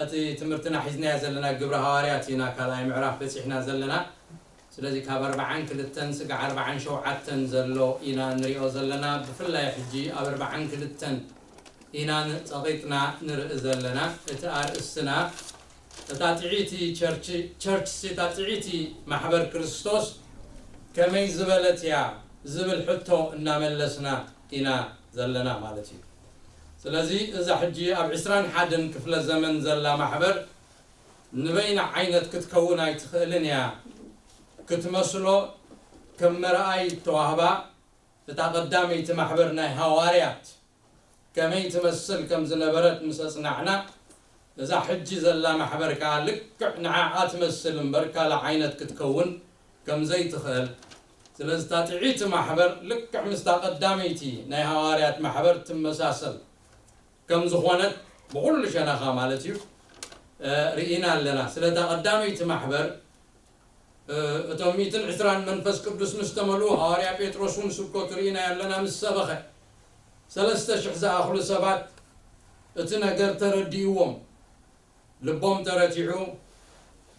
እቲ ትምህርትና ሒዝናዮ ዘለና ግብረ ሃዋርያት ኢና ካልኣይ ምዕራፍ በጺሕና ዘለና። ስለዚ ካብ ኣርብዓን ክልተን ስጋዕ ኣርብዓን ሸውዓተን ዘሎ ኢና ንሪኦ ዘለና። ብፍላይ ሕጂ ኣብ ኣርብዓን ክልተን ኢና ጸቒጥና ንርኢ ዘለና። እቲ ኣርእስትና እታ ጥዕይቲ ቸርች፣ ቸርች እታ ጥዕይቲ ማሕበር ክርስቶስ ከመይ ዝበለት እያ ዝብል ሕቶ እናመለስና ኢና ዘለና ማለት እዩ። ስለዚ እዛ ሕጂ ኣብ ዕስራን ሓደን ክፍለ ዘመን ዘላ ማሕበር ንበይና ዓይነት ክትከውን ኣይትኽእልን እያ። ክትመስሎ ከም መርኣይ ተዋህባ እታ ቀዳመይቲ ማሕበር ናይ ሃዋርያት ከመይ ትመስል ከም ዝነበረት ምስ ኣጽናዕና፣ እዛ ሕጂ ዘላ ማሕበር ከኣ ልክዕ ንዓኣ ትመስል እምበር ካልእ ዓይነት ክትከውን ከም ዘይትኽእል፣ ስለዚ እታ ጥዕይቲ ማሕበር ልክዕ ምስታ ቀዳመይቲ ናይ ሃዋርያት ማሕበር ትመሳሰል ከም ዝኾነት ብኹሉ ሸነኻ ማለት እዩ፣ እ፣ ርኢና ኣለና። ስለታ ቀዳመይቲ ማሕበር፣ እ፣ እቶም ሚእትን ዕስራን መንፈስ ቅዱስ ምስ ተመልኡ፣ ሃዋርያ ጴጥሮስ እውን ስብከቱ ርኢናዮ ኣለና ምስ ሰበኸ። ሰለስተ ሽሕ ዝኣኽሉ ሰባት እቲ ነገር ተረዲእዎም፣ ልቦም ተረቲዑ፣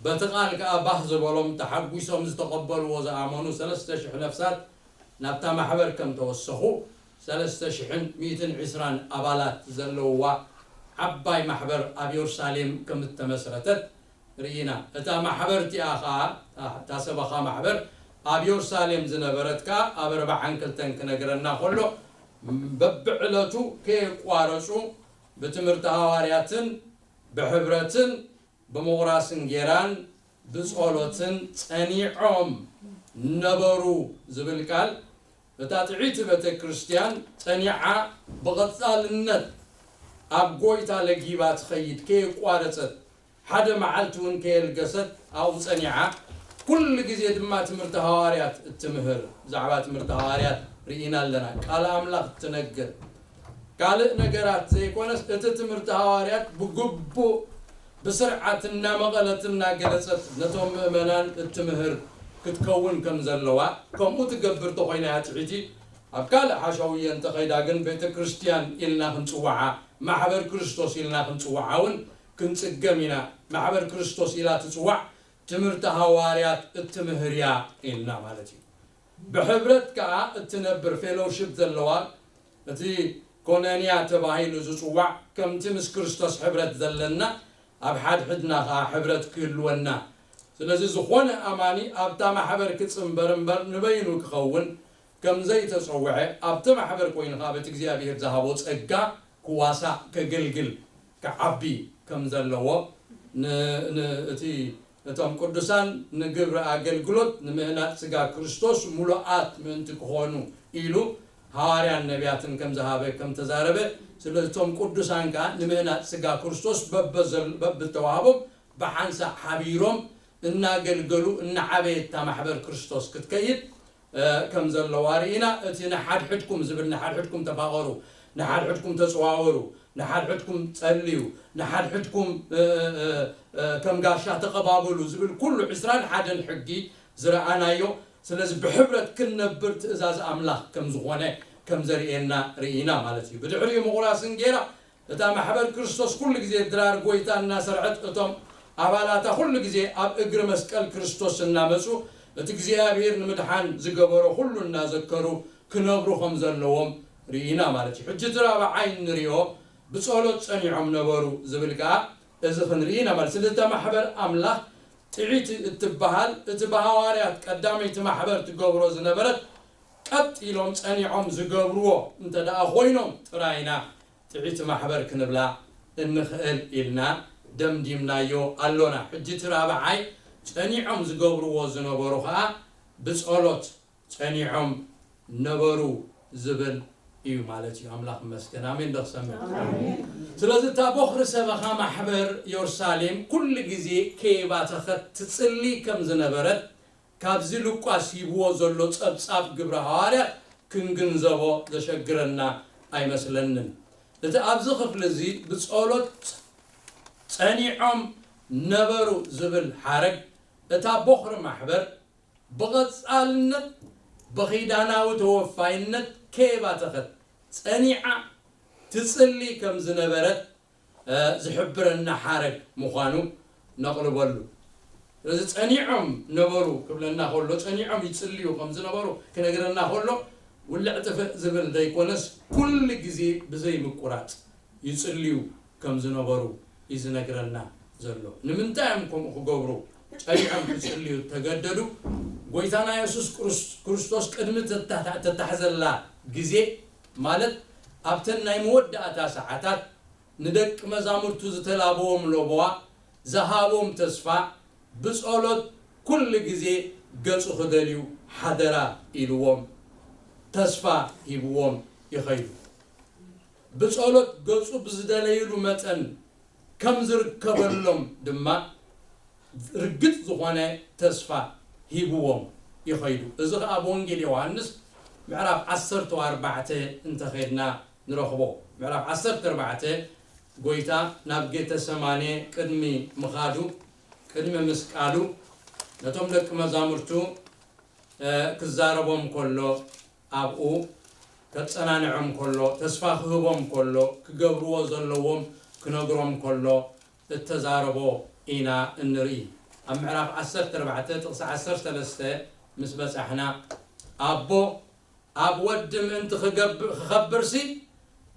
በቲ ቃል ከኣ ባህ ዝበሎም፣ ተሓጒሶም ዝተቐበልዎ ዝኣመኑ ሰለስተ ሽሕ ነፍሳት ናብታ ማሕበር ከም ተወሰኹ፣ ሰለስተ ሽሕን ሚእትን ዕስራን ኣባላት ዘለውዋ ዓባይ ማሕበር ኣብ የሩሳሌም ከም እተመስረተት ርኢና። እታ ማሕበር እቲኣ ኸኣ፣ እታ ሰበኻ ማሕበር ኣብ የሩሳሌም ዝነበረት ከኣ ኣብ ኣርብዓን ክልተን ክነግረና ከሎ፣ በብዕለቱ ከየቋረጹ ብትምህርቲ ሃዋርያትን ብሕብረትን ብምቑራስ እንጌራን ብጸሎትን ጸኒዖም ነበሩ ዝብል ቃል፣ እታ ጥዕይቲ ቤተ ክርስቲያን ጸኒዓ ብቐጻልነት ኣብ ጐይታ ለጊባ ትኸይድ ከየቋረጸት፣ ሓደ መዓልቲ እውን ከየልገሰት ኣብኡ ጸኒዓ፣ ኩሉ ግዜ ድማ ትምህርቲ ሃዋርያት እትምህር፣ ብዛዕባ ትምህርቲ ሃዋርያት ርኢና ኣለና። ቃል ኣምላኽ እትነግር፣ ካልእ ነገራት ዘይኮነስ፣ እቲ ትምህርቲ ሃዋርያት ብግቡእ ብስርዓት እናመቐለት እናገለጸት ነቶም ምእመናን እትምህር ክትከውን ከም ዘለዋ፣ ከምኡ ትገብር ተኾይና እያ ጥዕይቲ። ኣብ ካልእ ሓሸውየ እንተኸይዳ ግን ቤተ ክርስቲያን ኢልና ክንጽውዓ፣ ማሕበር ክርስቶስ ኢልና ክንጽውዓ እውን ክንጽገም ኢና። ማሕበር ክርስቶስ ኢላ ትጽዋዕ፣ ትምህርቲ ሃዋርያት እትምህር እያ ኢልና ማለት እዩ። ብሕብረት ከኣ እትነብር፣ ፌሎውሺፕ ዘለዋ፣ እቲ ኮነንያ ተባሂሉ ዝጽዋዕ፣ ከምቲ ምስ ክርስቶስ ሕብረት ዘለና፣ ኣብ ሓድሕድና ከኣ ሕብረት ክህልወና። ስለዚ ዝኾነ ኣማኒ ኣብታ ማሕበር ክጽንበር እምበር ንበይኑ ክኸውን ከም ዘይተጸውዐ፣ ኣብቲ ማሕበር ኮይኑ ከኣ በቲ እግዚኣብሔር ዝሃቦ ጸጋ ክዋሳእ፣ ከገልግል፣ ክዓቢ ከም ዘለዎ፣ ን-፣ ን-፣ እቲ፣ እቶም ቅዱሳን ንግብሪ ኣገልግሎት ንምህናጽ ስጋ ክርስቶስ ምሉኣት ምእንቲ ክኾኑ ኢሉ ሃዋርያን ነቢያትን ከም ዝሃበ ከም ተዛረበ፣ ስለ እቶም ቅዱሳን ከኣ ንምህናጽ ስጋ ክርስቶስ በበዘል-፣ በብተዋህቦም ብሓንሳእ ሓቢሮም እናገልገሉ እናዓበየት እታ ማሕበር ክርስቶስ ክትከይድ እ፣ ከም ዘለዋ ርኢና። እቲ ንሓድሕድኩም ዝብል፣ ንሓድሕድኩም ተፋቐሩ፣ ንሓድሕድኩም ተጸዋወሩ፣ ንሓድሕድኩም ጸልዩ፣ ንሓድሕድኩም፣ እ፣ እ፣ እ፣ ከም ጋሻ ተቐባበሉ ዝብል ኩሉ ዕስራን ሓደን ሕጊ ዝረኣናዮ። ስለዚ ብሕብረት ክንነብር ትእዛዝ ኣምላኽ ከም ዝኾነ ከም ዘርእየና ርኢና ማለት እዩ። ብድሕሪኡ ምቑራስ እንጌራ እታ ማሕበር ክርስቶስ ኩሉ ግዜ ድራር ጐይታ እናሰርዐት፣ እቶም ኣባላታ ኩሉ ግዜ ኣብ እግሪ መስቀል ክርስቶስ እናመጹ፣ እቲ እግዚኣብሔር ንምድሓን ዝገበሮ ኩሉ እናዘከሩ ክነብሩ ከም ዘለዎም ርኢና ማለት እዩ። ሕጂ እቲ ራብዓይ እንሪኦ፣ ብጸሎት ጸኒዖም ነበሩ ዝብል ከኣ እዚ ክንርኢ ኢና ማለት። ስለዚ እታ ማሕበር ኣምላኽ ጥዒቲ እትበሃል፣ እቲ ብሃዋርያት ቀዳመይቲ ማሕበር ትገብሮ ዝነበረት፣ ቀጥ ኢሎም ጸኒዖም ዝገብርዎ እንተ ደኣ ኮይኖም ጥራይ ኢና ጥዕይቲ ማሕበር ክንብላ እንኽእል ኢልና ደምዲምናዮ ኣሎና። ሕጂ እቲ ራብዓይ ጸኒዖም ዝገብርዎ ዝነበሩ ኸኣ ብጸሎት ጸኒዖም ነበሩ ዝብል እዩ ማለት እዩ። ኣምላኽ ይመስገን። ኣሜን ዶ ክሰምዕ? ኣሜን። ስለዚ እታ ቦኽሪ ሰበኻ ማሕበር የሩሳሌም ኩሉ ግዜ ከይባተኸት ትጽሊ ከም ዝነበረት ካብዚ ሉቃስ ሂብዎ ዘሎ ጸብጻብ ግብረ ሃዋርያት ክንግንዘቦ ዘሸግረና ኣይመስለንን። እቲ ኣብዚ ክፍሊ እዚ ብጸሎት ጸኒዖም ነበሩ ዝብል ሓረግ፣ እታ ቦኽሪ ማሕበር ብቐጻልነት ብኺዳናዊ ተወፋይነት ከየባተኸት ጸኒዓ ትጽሊ ከም ዝነበረት፣ ዝሕብረና ሓረግ ምዃኑ ነቕልበሉ። ስለዚ ጸኒዖም ነበሩ ክብለና ከሎ፣ ጸኒዖም ይጽልዩ ከም ዝነበሩ ክነግረና ከሎ፣ ውልዕ ጥፍእ ዝብል ዘይኮነስ፣ ኩሉ ግዜ ብዘይ ምቁራጽ ይጽልዩ ከም ዝነበሩ እዩ ዝነግረና ዘሎ። ንምንታይ እዮም ከምኡ ክገብሩ ጸኒዖም ክጽልዩ ተገደዱ? ጎይታና የሱስ ክርስቶስ ቅድሚ ተታሕዘላ ግዜ፣ ማለት ኣብተን ናይ መወዳእታ ሰዓታት፣ ንደቂ መዛሙርቱ ዝተላበዎም ለበዋ፣ ዝሃቦም ተስፋ፣ ብጸሎት ኩሉ ግዜ ገጹ ክደልዩ ሓደራ ኢልዎም፣ ተስፋ ሂብዎም ይኸይዱ። ብጸሎት ገጹ ብዝደለይሉ መጠን ከም ዝርከበሎም ድማ ርግጽ ዝኾነ ተስፋ ሂብዎም ይኸይዱ። እዚ ኸኣ ኣብ ወንጌል ዮሃንስ ምዕራፍ ዓሰርተ ኣርባዕተ እንተኸድና ንረኽቦ። ምዕራፍ ዓሰርተ ኣርባዕተ፣ ጎይታ ናብ ጌተሰማኔ ቅድሚ ምኻዱ፣ ቅድሚ ምስቃሉ፣ ነቶም ደቂ መዛሙርቱ ክዛረቦም ከሎ፣ ኣብኡ ከጸናንዖም ከሎ፣ ተስፋ ክህቦም ከሎ፣ ክገብርዎ ዘለዎም ክነግሮም ከሎ እተዛረቦ ኢና እንርኢ። ኣብ ምዕራፍ ዓሰርተ ኣርባዕተ ጥቕሲ ዓሰርተ ሰለስተ ምስ በጻሕና፣ ኣቦ ኣብ ወዲ ምእንቲ ክኸብርሲ፣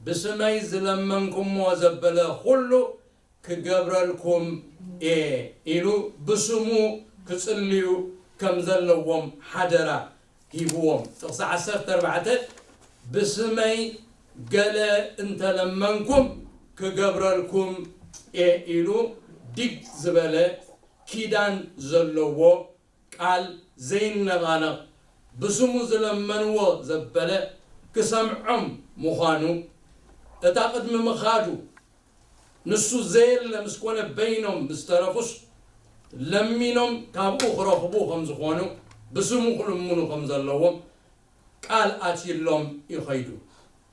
ብስመይ ዝለመንኩሞ ዘበለ ኩሉ ክገብረልኩም እየ ኢሉ ብስሙ ክጽልዩ ከም ዘለዎም ሓደራ ሂብዎም። ጥቕሲ ዓሰርተ ኣርባዕተ፣ ብስመይ ገለ እንተለመንኩም ክገብረልኩም እየ ኢሉ ዲግ ዝበለ ኪዳን ዘለዎ ቃል ዘይነቓነቕ ብስሙ ዝለመንዎ ዘበለ ክሰምዖም ምዃኑ፣ እታ ቅድሚ ምኻዱ ንሱ ዘየለ ምስ ኮነ በይኖም ምስ ተረፉስ ለሚኖም ካብኡ ክረኽቡ ከም ዝኾኑ ብስሙ ክልምኑ ከም ዘለዎም ቃል ኣትይሎም ይኸይዱ።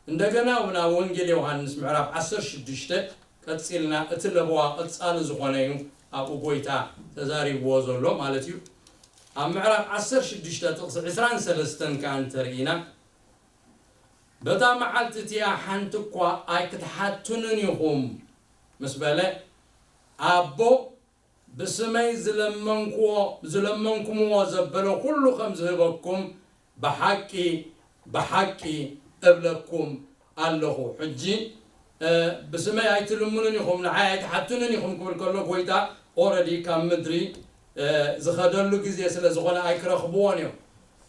እንደገና እውን ኣብ ወንጌል ዮሃንስ ምዕራፍ ዓሰርተ ሽዱሽተ ቀጺልና እቲ ለበዋ ቀጻሊ ዝኾነ እዩ ኣብኡ ጎይታ ተዛሪብዎ ዘሎ ማለት እዩ። ኣብ ምዕራፍ ዓሰርተ ሽዱሽተ ጥቕሲ ዕስራን ሰለስተን ከኣ እንተርኢና፣ በታ መዓልቲ እቲኣ ሓንቲ እኳ ኣይክትሓቱንን ኢኹም ምስ በለ፣ ኣቦ ብስመይ ዝለመንክዎ ዝለመንኩምዎ ዘበለ ኩሉ ከም ዝህበኩም ብሓቂ ብሓቂ እብለኩም ኣለኹ። ሕጂ ብስመይ ኣይትልምኑን ኢኹም፣ ንዓይ ኣይትሓቱንን ኢኹም ክብል ከሎ፣ ጎይታ ኦረዲ ካብ ምድሪ ዝኸደሉ ግዜ ስለ ዝኾነ ኣይክረኽብዎን እዮም።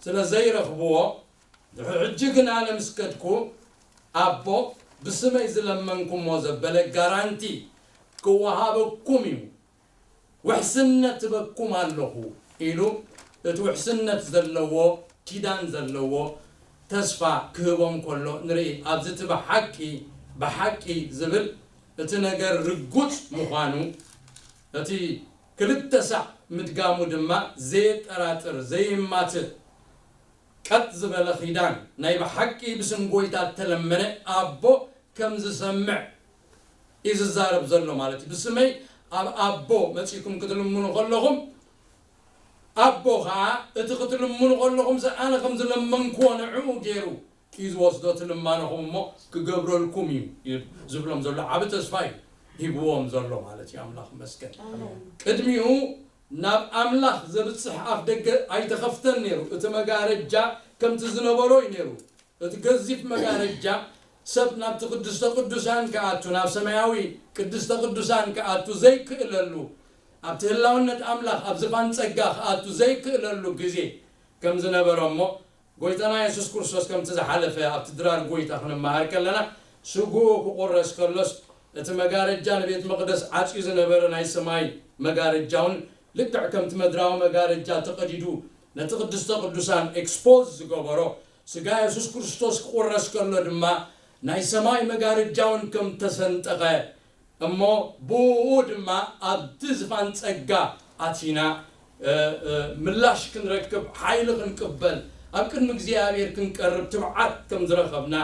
ስለ ዘይረኽብዎ፣ ድሕሪ ሕጂ ግን ኣነ ምስ ከድኩ፣ ኣቦ ብስመይ ዝለመንኩሞ ዘበለ ጋራንቲ ክወሃበኩም እዩ፣ ውሕስነት ትበኩም ኣለኹ ኢሉ፣ እቲ ውሕስነት ዘለዎ፣ ኪዳን ዘለዎ ተስፋ ክህቦም ከሎ ንርኢ። ኣብዚ እቲ ብሓቂ፣ ብሓቂ ዝብል እቲ ነገር ርጉጽ ምዃኑ፣ እቲ ክልተ ሳዕ ምድጋሙ ድማ ዘየጠራጥር፣ ዘይማትእ፣ ቀጥ ዝበለ ኪዳን፣ ናይ ብሓቂ ብስም ጎይታ እተለመነ ኣቦ ከም ዝሰምዕ እዩ ዝዛረብ ዘሎ ማለት እዩ። ብስመይ ኣብ ኣቦ መጺእኩም ክትልምኑ ከለኹም፣ ኣቦ ኸኣ እቲ ክትልምኑ ከለኹም፣ ኣነ ከም ዝለመንክዎ ንዕኡ ገይሩ እዩ ዝወስዶ እቲ ልማኖኹም እሞ ክገብረልኩም እዩ ዝብሎም ዘሎ። ዓቢ ተስፋ እዩ ሂብዎም ዘሎ ማለት እዩ። ኣምላኽ ይመስገን። ኣሜን። ቅድሚኡ ናብ ኣምላኽ ዘብጽሕ ኣፍ ደገ ኣይተኸፍተን ነይሩ። እቲ መጋረጃ ከምቲ ዝነበሮ እዩ ነይሩ። እቲ ገዚፍ መጋረጃ፣ ሰብ ናብቲ ቅድስተ ቅዱሳን ክኣቱ፣ ናብ ሰማያዊ ቅድስተ ቅዱሳን ክኣቱ ዘይክእለሉ፣ ኣብቲ ህላውነት ኣምላኽ ኣብ ዝፋን ጸጋ ክኣቱ ዘይክእለሉ ግዜ ከም ዝነበረ እሞ፣ ጎይታና የሱስ ክርስቶስ ከምቲ ዝሓለፈ ኣብቲ ድራር ጎይታ ክንመሃር ከለና፣ ስግኡ ክቑረስ ከሎስ፣ እቲ መጋረጃ ንቤት መቕደስ ዓጽዩ ዝነበረ ናይ ሰማይ መጋረጃውን ልክዕ ከምቲ መድራዊ መጋረጃ ተቐዲዱ ነቲ ቅድስተ ቅዱሳን ኤክስፖዝ ዝገበሮ፣ ስጋ የሱስ ክርስቶስ ክቑረስ ከሎ ድማ ናይ ሰማይ መጋረጃውን ከም ተሰንጠቐ፣ እሞ ብኡ ድማ ኣብቲ ዝፋን ጸጋ ኣቲና፣ እ፣ እ፣ ምላሽ ክንረክብ፣ ሓይሊ ክንቅበል፣ ኣብ ቅድሚ እግዚኣብሔር ክንቀርብ ትብዓት ከም ዝረኸብና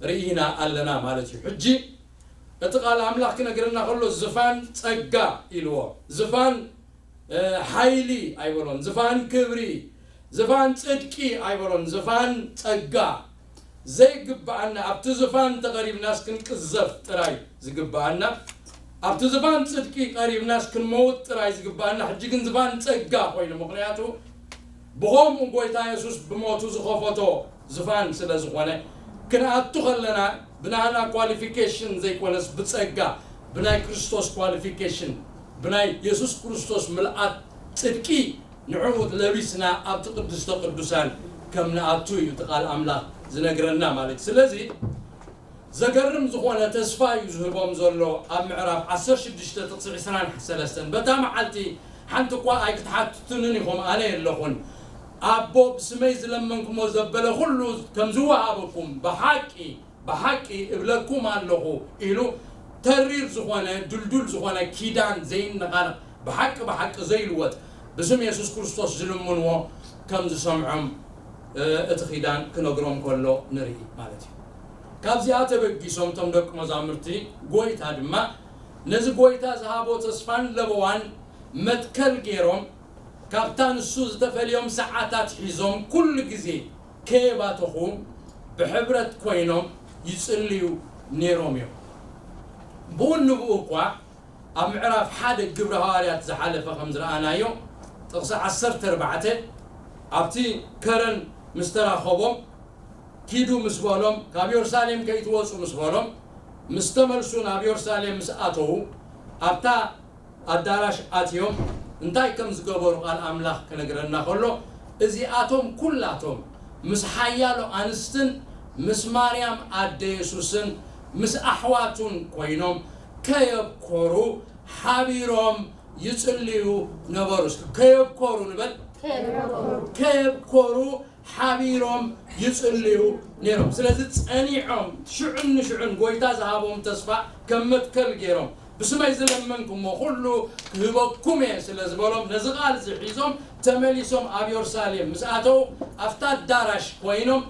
ርኢና ኣለና ማለት እዩ። ሕጂ እቲ ቃል ኣምላኽ ክነግረና ከሎ ዝፋን ጸጋ ኢልዎ። ዝፋን፣ እ፣ ሓይሊ ኣይበሎን፣ ዝፋን ክብሪ፣ ዝፋን ጽድቂ ኣይበሎን፣ ዝፋን ጸጋ። ዘይግብኣና፣ ኣብቲ ዝፋን ተቐሪብናስ ክንቅዘፍ ጥራይ ዝግብኣና፣ ኣብቲ ዝፋን ጽድቂ ቀሪብናስ ክንመውት ጥራይ ዝግባኣና፣ ሕጂ ግን ዝፋን ጸጋ ኮይኑ። ምኽንያቱ ብኸምኡ ጎይታ የሱስ ብሞቱ ዝኸፈቶ ዝፋን ስለ ዝኾነ፣ ክንኣቱ ከለና ብናህና ኳሊፊኬሽን ዘይኮነስ ብጸጋ፣ ብናይ ክርስቶስ ኳሊፊኬሽን፣ ብናይ የሱስ ክርስቶስ ምልኣት ጽድቂ ንዕኡ ለቢስና ኣብቲ ቅድስተ ቅዱሳን ከም ንኣቱ እዩ እቲ ቃል ኣምላኽ ዝነግረና ማለት እዩ። ስለዚ ዘገርም ዝኾነ ተስፋ እዩ ዝህቦም ዘሎ። ኣብ ምዕራፍ ዓሰርተ ሽዱሽተ ጥቕሲ ዕስራን ሰለስተን፣ በታ መዓልቲ ሓንቲ እኳ ኣይክትሓትቱንን ኢኹም፣ ኣነ የለኹን። ኣቦ ብስመይ ዝለመንኩሞ ዘበለ ኩሉ ከም ዝወሃበኩም ብሓቂ ብሓቂ እብለኩም ኣለኹ ኢሉ፣ ተሪር ዝኾነ ድልዱል ዝኾነ ኪዳን ዘይነቓነቕ፣ ብሓቂ ብሓቂ ዘይልወጥ፣ ብስም የሱስ ክርስቶስ ዝልምንዎ ከም ዝሰምዖም እቲ ኪዳን ክነግሮም ከሎ ንርኢ ማለት እዩ። ካብዚኣ ተበጊሶም እቶም ደቂ መዛሙርቲ ጎይታ ድማ ነዚ ጎይታ ዝሃቦ ተስፋን ለበዋን መትከል ገይሮም፣ ካብታ ንሱ ዝተፈልዮም ሰዓታት ሒዞም ኩሉ ግዜ ከየባተኹ ብሕብረት ኮይኖም ይጽልዩ ነይሮም እዮም። ብኡ ንብኡ እኳ ኣብ ምዕራፍ ሓደ ግብሪ ሃዋርያት ዝሓለፈ ከም ዝረኣናዮ፣ ጥቕሲ ዓሰርተ ኣርባዕተ፣ ኣብቲ ከረን ምስ ተራኸቦም፣ ኪዱ ምስ በሎም፣ ካብ የሩሳሌም ከይትወጹ ምስ በሎም፣ ምስ ተመልሱ፣ ናብ የሩሳሌም ምስ ኣተዉ፣ ኣብታ ኣዳራሽ ኣትዮም እንታይ ከም ዝገበሩ ቃል ኣምላኽ ክነግረና ከሎ፣ እዚኣቶም ኩላቶም ምስ ሓያሎ ኣንስትን ምስ ማርያም ኣደ የሱስን ምስ ኣሕዋቱን ኮይኖም ከየብኮሩ ሓቢሮም ይጽልዩ ነበሩ። እስኪ ከየብኮሩ ንበል። ከየብኮሩ ሓቢሮም ይጽልዩ ነይሮም። ስለዚ ጸኒዖም ሽዑን ንሽዑን ጎይታ ዝሃቦም ተስፋ ከም መትከል ገይሮም፣ ብስመይ ዝለመንኩሞ ኩሉ ክህበኩም እየ ስለ ዝበሎም፣ ነዚ ቃል እዚ ሒዞም ተመሊሶም ኣብ የሩሳሌም ምስ ኣተዉ፣ ኣብታ ኣዳራሽ ኮይኖም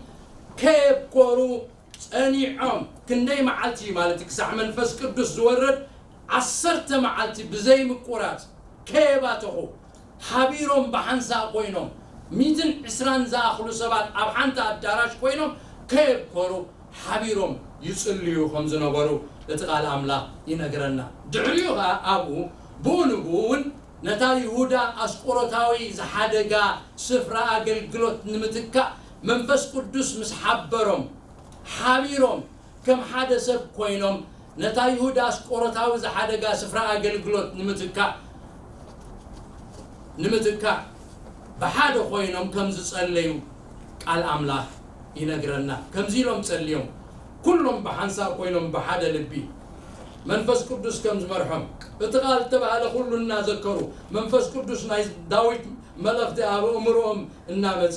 ከየብኮሩ ጸኒዖም። ክንደይ መዓልቲ ማለት እዩ? ክሳዕ መንፈስ ቅዱስ ዝወርድ ዓሰርተ መዓልቲ ብዘይ ምቁራጽ ከየባተኹ፣ ሓቢሮም ብሓንሳእ ኮይኖም፣ ሚእትን ዕስራን ዝኣኽሉ ሰባት ኣብ ሓንቲ ኣዳራሽ ኮይኖም ከየብኮሩ ሓቢሮም ይጽልዩ ከም ዝነበሩ እቲ ቃል ኣምላኽ ይነግረና። ድሕሪኡ ኸኣ ኣብኡ ብኡ ንብኡ እውን ነታ ይሁዳ ኣስቆሮታዊ ዝሓደጋ ስፍራ ኣገልግሎት ንምትካእ መንፈስ ቅዱስ ምስ ሓበሮም፣ ሓቢሮም ከም ሓደ ሰብ ኮይኖም ነታ ይሁዳ ኣስቆሮታዊ ዝሓደጋ ስፍራ ኣገልግሎት ንምትካእ፣ ንምትካእ ብሓደ ኮይኖም ከም ዝጸለዩ ቃል ኣምላኽ ይነግረና። ከምዚ ኢሎም ጸልዮም፣ ኩሎም ብሓንሳብ ኮይኖም ብሓደ ልቢ መንፈስ ቅዱስ ከም ዝመርሖም፣ እቲ ቃል እተባህለ ኩሉ እናዘከሩ፣ መንፈስ ቅዱስ ናይ ዳዊት መልእኽቲ ኣብ ኣእምሮኦም እናመጸ፣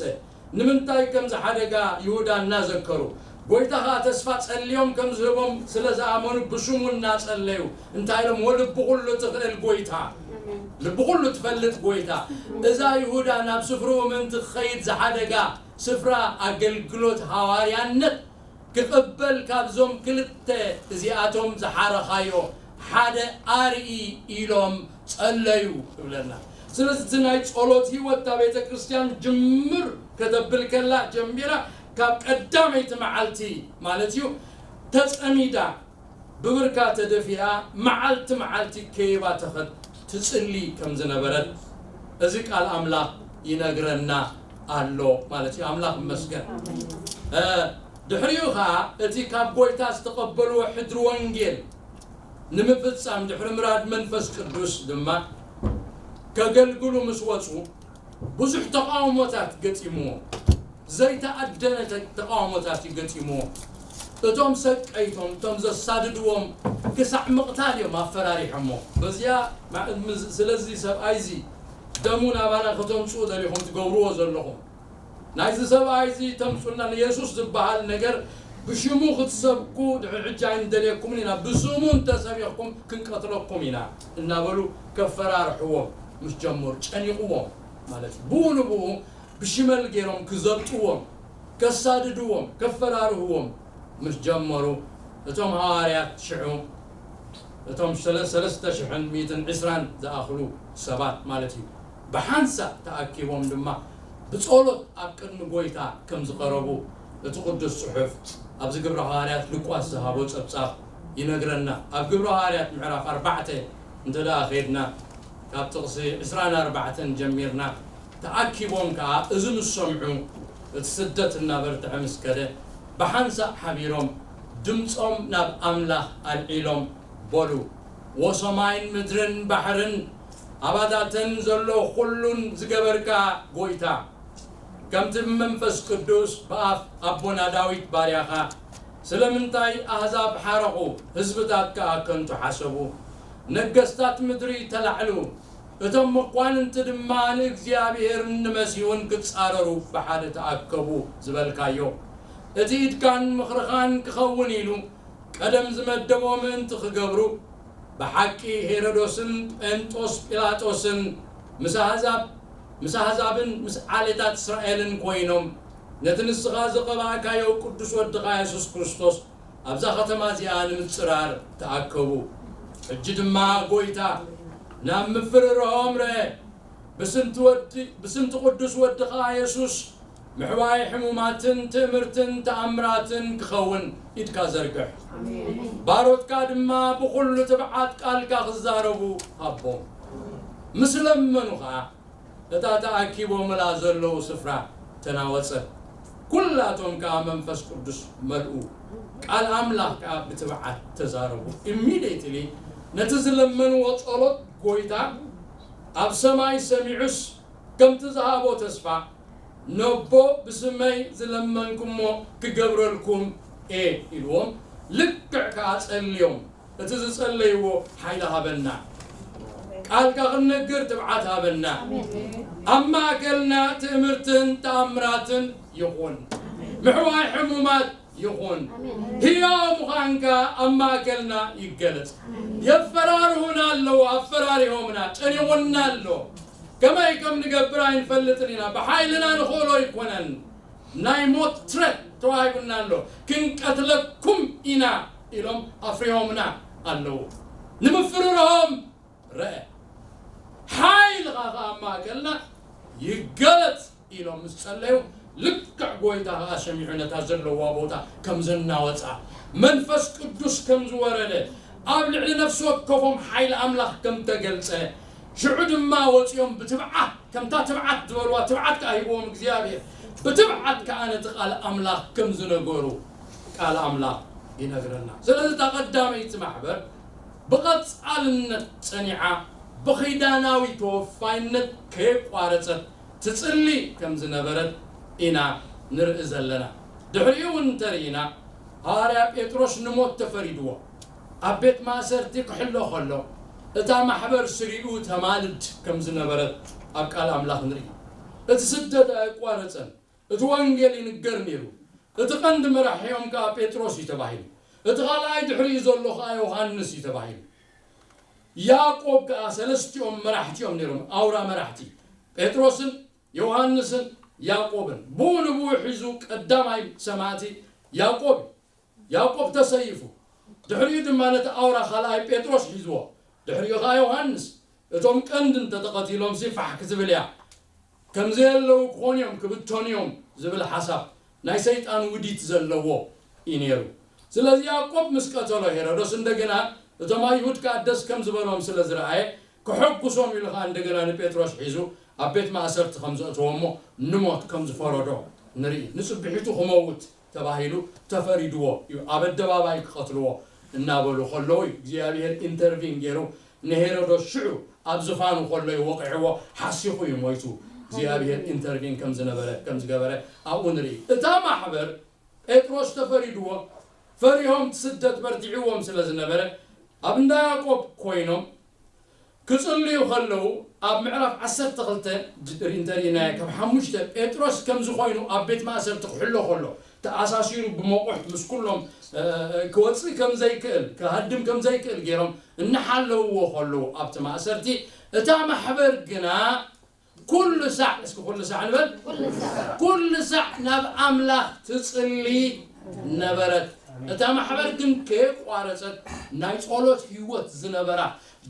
ንምንታይ ከምዚ ሓደጋ ይሁዳ እናዘከሩ? ጎይታ ኸኣ ተስፋ ጸልዮም ከም ዝህቦም ስለ ዝኣመኑ ብሽሙ እናጸለዩ፣ እንታይ ኢሎም? "ወልቢ ኩሉ ትኽእል ጎይታ፣ ኣሜን። ልቢ ኩሉ ትፈልጥ ጎይታ፣ እዛ ይሁዳ ናብ ስፍርኡ ምእንቲ ክኸይድ ዝሓደጋ ስፍራ ኣገልግሎት ሃዋርያነት ክቕበል ካብዞም ክልተ እዚኣቶም ዝሓረኻዮ ሓደ ኣርኢ" ኢሎም ጸለዩ ይብለና። ስለዚ እቲ ናይ ጸሎት ህይወት እታ ቤተ ክርስቲያን ጅምር ከተብል ከላ ጀሚራ፣ ካብ ቀዳመይቲ መዓልቲ ማለት እዩ፣ ተጸሚዳ፣ ብብርካ ተደፊኣ፣ መዓልቲ መዓልቲ ከይባተኸት ትጽሊ ከም ዝነበረት እዚ ቃል ኣምላኽ ይነግረና ኣሎ ማለት እዩ። ኣምላኽ ይመስገን። እ፣ ድሕሪኡ ኸኣ እቲ ካብ ጎይታ ዝተቐበልዎ ሕድሪ ወንጌል ንምፍጻም ድሕሪ ምራድ መንፈስ ቅዱስ ድማ ከገልግሉ ምስ ወጹ ብዙሕ ተቃውሞታት ገጢምዎ። ዘይተኣደነ ተ-፣ ተቃውሞታት እዩ ገጢምዎ። እቶም ሰቀይቶም፣ እቶም ዘሳድድዎም ክሳዕ ምቕታል እዮም ኣፈራሪሖሞ። በዚኣ ማ-፣ ምስ-፣ ስለዚ ሰብኣይ እዚ ደሙ ናባና ከተምጽኡ ደሊኹም ትገብርዎ ዘለኹም። ናይዚ ሰብኣይ እዚ ተምጹልና ንየሱስ ዝበሃል ነገር ብሽሙ ክትሰብኩ ድሕሪ ሕጂ ኣይንደልየኩምን ኢና። ብስሙ እንተሰቢኽኩም ክንቀትለኩም ኢና እናበሉ ከፈራርሕዎም ምስ ጀመሩ ጨኒቕዎም ማለት እዩ። ብኡ ንብኡ ብሽመል ገይሮም ክዘብጥዎም፣ ከሳድድዎም፣ ከፈራርህዎም ምስ ጀመሩ እቶም ሃዋርያት ሽዑ እቶም ሰለ-፣ ሰለስተ ሽሕን ሚእትን ዕስራን ዝኣኽሉ ሰባት ማለት እዩ ብሓንሳብ ተኣኪቦም ድማ ብጸሎት ኣብ ቅድሚ ጎይታ ከም ዝቐረቡ እቲ ቅዱስ ጽሑፍ ኣብዚ ግብረ ሃዋርያት ሉቃስ ዝሃቦ ጸብጻብ ይነግረና። ኣብ ግብረ ሃዋርያት ምዕራፍ ኣርባዕተ እንተ ደኣ ኸይድና፣ ካብ ጥቕሲ ዕስራን ኣርባዕተን ጀሚርና፣ ተኣኪቦም ከኣ እዚ ምስ ሰምዑ፣ እቲ ስደት እናበርትዐ ምስ ከደ፣ ብሓንሳእ ሓቢሮም ድምጾም ናብ ኣምላኽ ኣልዒሎም በሉ፣ "ወሰማይን ምድርን ባሕርን ኣባታተን ዘሎ ኹሉን ዝገበርካ ጐይታ፣ ከምቲ ብመንፈስ ቅዱስ ብኣፍ ኣቦና ዳዊት ባርያኻ፣ ስለምንታይ ኣህዛብ ሓረቑ፣ ህዝብታት ከኣ ከንቱ ሓሰቡ? ነገስታት ምድሪ ተላዕሉ፣ እቶም መኳንንቲ ድማ ንእግዚኣብሔርን ንመሲሁን ክጻረሩ ብሓደ ተኣከቡ" ዝበልካዮ፣ እቲ ኢድካን ምኽርኻን ክኸውን ኢሉ ቀደም ዝመደቦ ምእንቲ ክገብሩ፣ ብሓቂ ሄሮዶስን ጴንጦስ ጲላጦስን ምስ ኣህዛብ፣ ምስ ኣህዛብን ምስ ዓሌታት እስራኤልን ኮይኖም፣ ነቲ ንስኻ ዝቐባእካዮ ቅዱስ ወድኻ የሱስ ክርስቶስ ኣብዛ ከተማ እዚኣ ንምጽራር ተኣከቡ። ሕጂ ድማ ጐይታ ናብ ምፍርርሆም ርአ። ብስምቲ ወዲ-፣ ብስምቲ ቅዱስ ወድኻ የሱስ ምሕዋይ ሕሙማትን ትእምርትን ተኣምራትን ክኸውን ኢድካ ዘርግሕ። ኣሜን። ባሮትካ ድማ ብኹሉ ትብዓት ቃልካ ክዛረቡ ሃቦም። ምስ ለመኑ ኸኣ እታ ተኣኪቦምላ ዘለዉ ስፍራ ተናወጸ። ኩላቶም ከኣ መንፈስ ቅዱስ መልኡ። ቃል ኣምላኽ ከኣ ብትብዓት ተዛረቡ። ኢሚድየትሊ ነቲ ዝለመንዎ ጸሎት ጐይታ ኣብ ሰማይ ሰሚዑስ፣ ከምቲ ዝሃቦ ተስፋ፣ "ነቦ ብስመይ ዝለመንኩሞ ክገብረልኩም እየ" ኢልዎም። ልክዕ ከኣ ጸልዮም። እቲ ዝጸለይዎ ሓይሊ ሃበና። ቃልካ ክንነግር ትብዓት ሃበና። ኣብ ማእከልና ትእምርትን ተኣምራትን ይኹን። ምሕዋይ ሕሙማት ይኹን። ኣሜን። ህያው ምዃንካ ኣብ ማእከልና ይገለጽ። ኣሜን። የፈራርሁና ኣለዉ፣ ኣፈራሪሆምና፣ ጨኒቑና ኣሎ። ከመይ ከም ንገብር ኣይንፈልጥን ኢና። ብሓይልና ንኽእሎ ኣይኮነን። ናይ ሞት ትረት ተዋሂቡና ኣሎ። "ክንቀትለኩም ኢና" ኢሎም ኣፍሪሆምና ኣለዉ። ንምፍርርሆም ረአ። ሓይልኻ ኸኣ ኣብ ማእከልና ይገለጽ ኢሎም ምስ ጸለዩ፣ ልክዕ ጐይታ ኸኣ ሰሚዑ ነታ ዘለዋ ቦታ ከም ዘናወጻ፣ መንፈስ ቅዱስ ከም ዝወረደ፣ ኣብ ልዕሊ ነፍሲ ወከፎም ሓይሊ ኣምላኽ ከም ተገልጸ፣ ሽዑ ድማ ወጺኦም ብትብዓት፣ ከምታ ትብዓት ዝበልዋ ትብዓት ከኣ ሂብዎም እግዚኣብሔር፣ ብትብዓት ከኣ ነቲ ቃል ኣምላኽ ከም ዝነገሩ ቃል ኣምላኽ ይነግረና። ስለዚ እታ ቀዳመይቲ ማሕበር ብቐጻልነት ጸኒዓ፣ ብኺዳናዊ ተወፋይነት ከየቋረጸት ትጽሊ ከም ዝነበረት ኢና ንርኢ ዘለና። ድሕሪኡ እውን እንተርኢና፣ ሃዋርያ ጴጥሮስ ንሞት ተፈሪድዎ ኣብ ቤት ማእሰርቲ ክሕሎ ከሎ፣ እታ ማሕበር ስሪኡ ተማልድ ከም ዝነበረት ኣብ ቃል ኣምላኽ ንርኢ። እቲ ስደት ኣየቋረጸን። እቲ ወንጌል ይንገር ነይሩ። እቲ ቀንዲ መራሒኦም ከኣ ጴጥሮስ እዩ ተባሂሉ። እቲ ካልኣይ ድሕሪኡ ዘሎ ከኣ ዮሃንስ እዩ ተባሂሉ። ያዕቆብ ከኣ፣ ሰለስቲኦም መራሕቲ እዮም ነይሮም፣ ኣውራ መራሕቲ። ጴጥሮስን ዮሃንስን ያዕቆብን። ብኡ ንብኡ ሒዙ ቀዳማይ ሰማዕቲ ያዕቆብ እዩ። ያዕቆብ ተሰይፉ። ድሕሪኡ ድማ ነቲ ኣውራ ካልኣይ ጴጥሮስ ሒዝዎ። ድሕሪኡ ከኣ ዮሃንስ። እቶም ቀንዲ እንተተቐቲሎምሲ ፋሕ ክትብል እያ። ከም ዘየለዉ ክኾኑ እዮም፣ ክብተኑ እዮም ዝብል ሓሳብ ናይ ሰይጣን ውዲት ዘለዎ እዩ ነይሩ። ስለዚ ያዕቆብ ምስ ቀተሎ ሄሮዶስ እንደገና እቶም ኣይሁድ ከኣ ደስ ከም ዝበሎም ስለ ዝረኣየ፣ ክሐጉሶም ኢሉ ከኣ እንደገና ንጴጥሮስ ሒዙ ኣብ ቤት ማእሰርቲ ከም ዘእተዎ እሞ ንሞት ከም ዝፈረዶ ንርኢ። ንጽብሒቱ ክመውት ተባሂሉ ተፈሪድዎ እዩ። ኣብ ኣደባባይ ክቐትልዎ እናበሉ ከለዉ እዩ እግዚኣብሔር ኢንተርቪን ገይሩ ንሄሮዶስ ሽዑ ኣብ ዝፋኑ ከሎ እዩ ወቒዕዎ፣ ሓሲኹ እዩ ሞይቱ። እግዚኣብሔር ኢንተርቪን ከም ዝነበረ፣ ከም ዝገበረ ኣብኡ ንርኢ። እታ ማሕበር ጴጥሮስ ተፈሪድዎ፣ ፈሪሆም እቲ ስደት በርቲዕዎም ስለ ዝነበረ፣ ኣብ እንዳ ያዕቆብ ኮይኖም ክጽልዩ ከለዉ፣ ኣብ ምዕራፍ ዓሰርተ ክልተ ድ-፣ እንተሪእናዮ፣ ካብ ሓሙሽተ ጴጥሮስ ከምዚ ኮይኑ ኣብ ቤት ማእሰርቲ ክሕሎ ከሎ፣ ተኣሳሲሩ ብመቑሕ ምስ ኩሎም፣ እ፣ ክወጽእ ከም ዘይክእል፣ ክሃድም ከም ዘይክእል ገይሮም እናሓለውዎ ከለዉ፣ ኣብቲ ማእሰርቲ፣ እታ ማሕበር ግና ኩሉ ሳዕ፣ እስኪ ኩሉ ሳዕ ንበል። ኩሉ ሳዕ። ኩሉ ሳዕ ናብ ኣምላኽ ትጽሊ ነበረት። እታ ማሕበር ግን ከየቋረጸት ናይ ጸሎት ህይወት ዝነበራ፣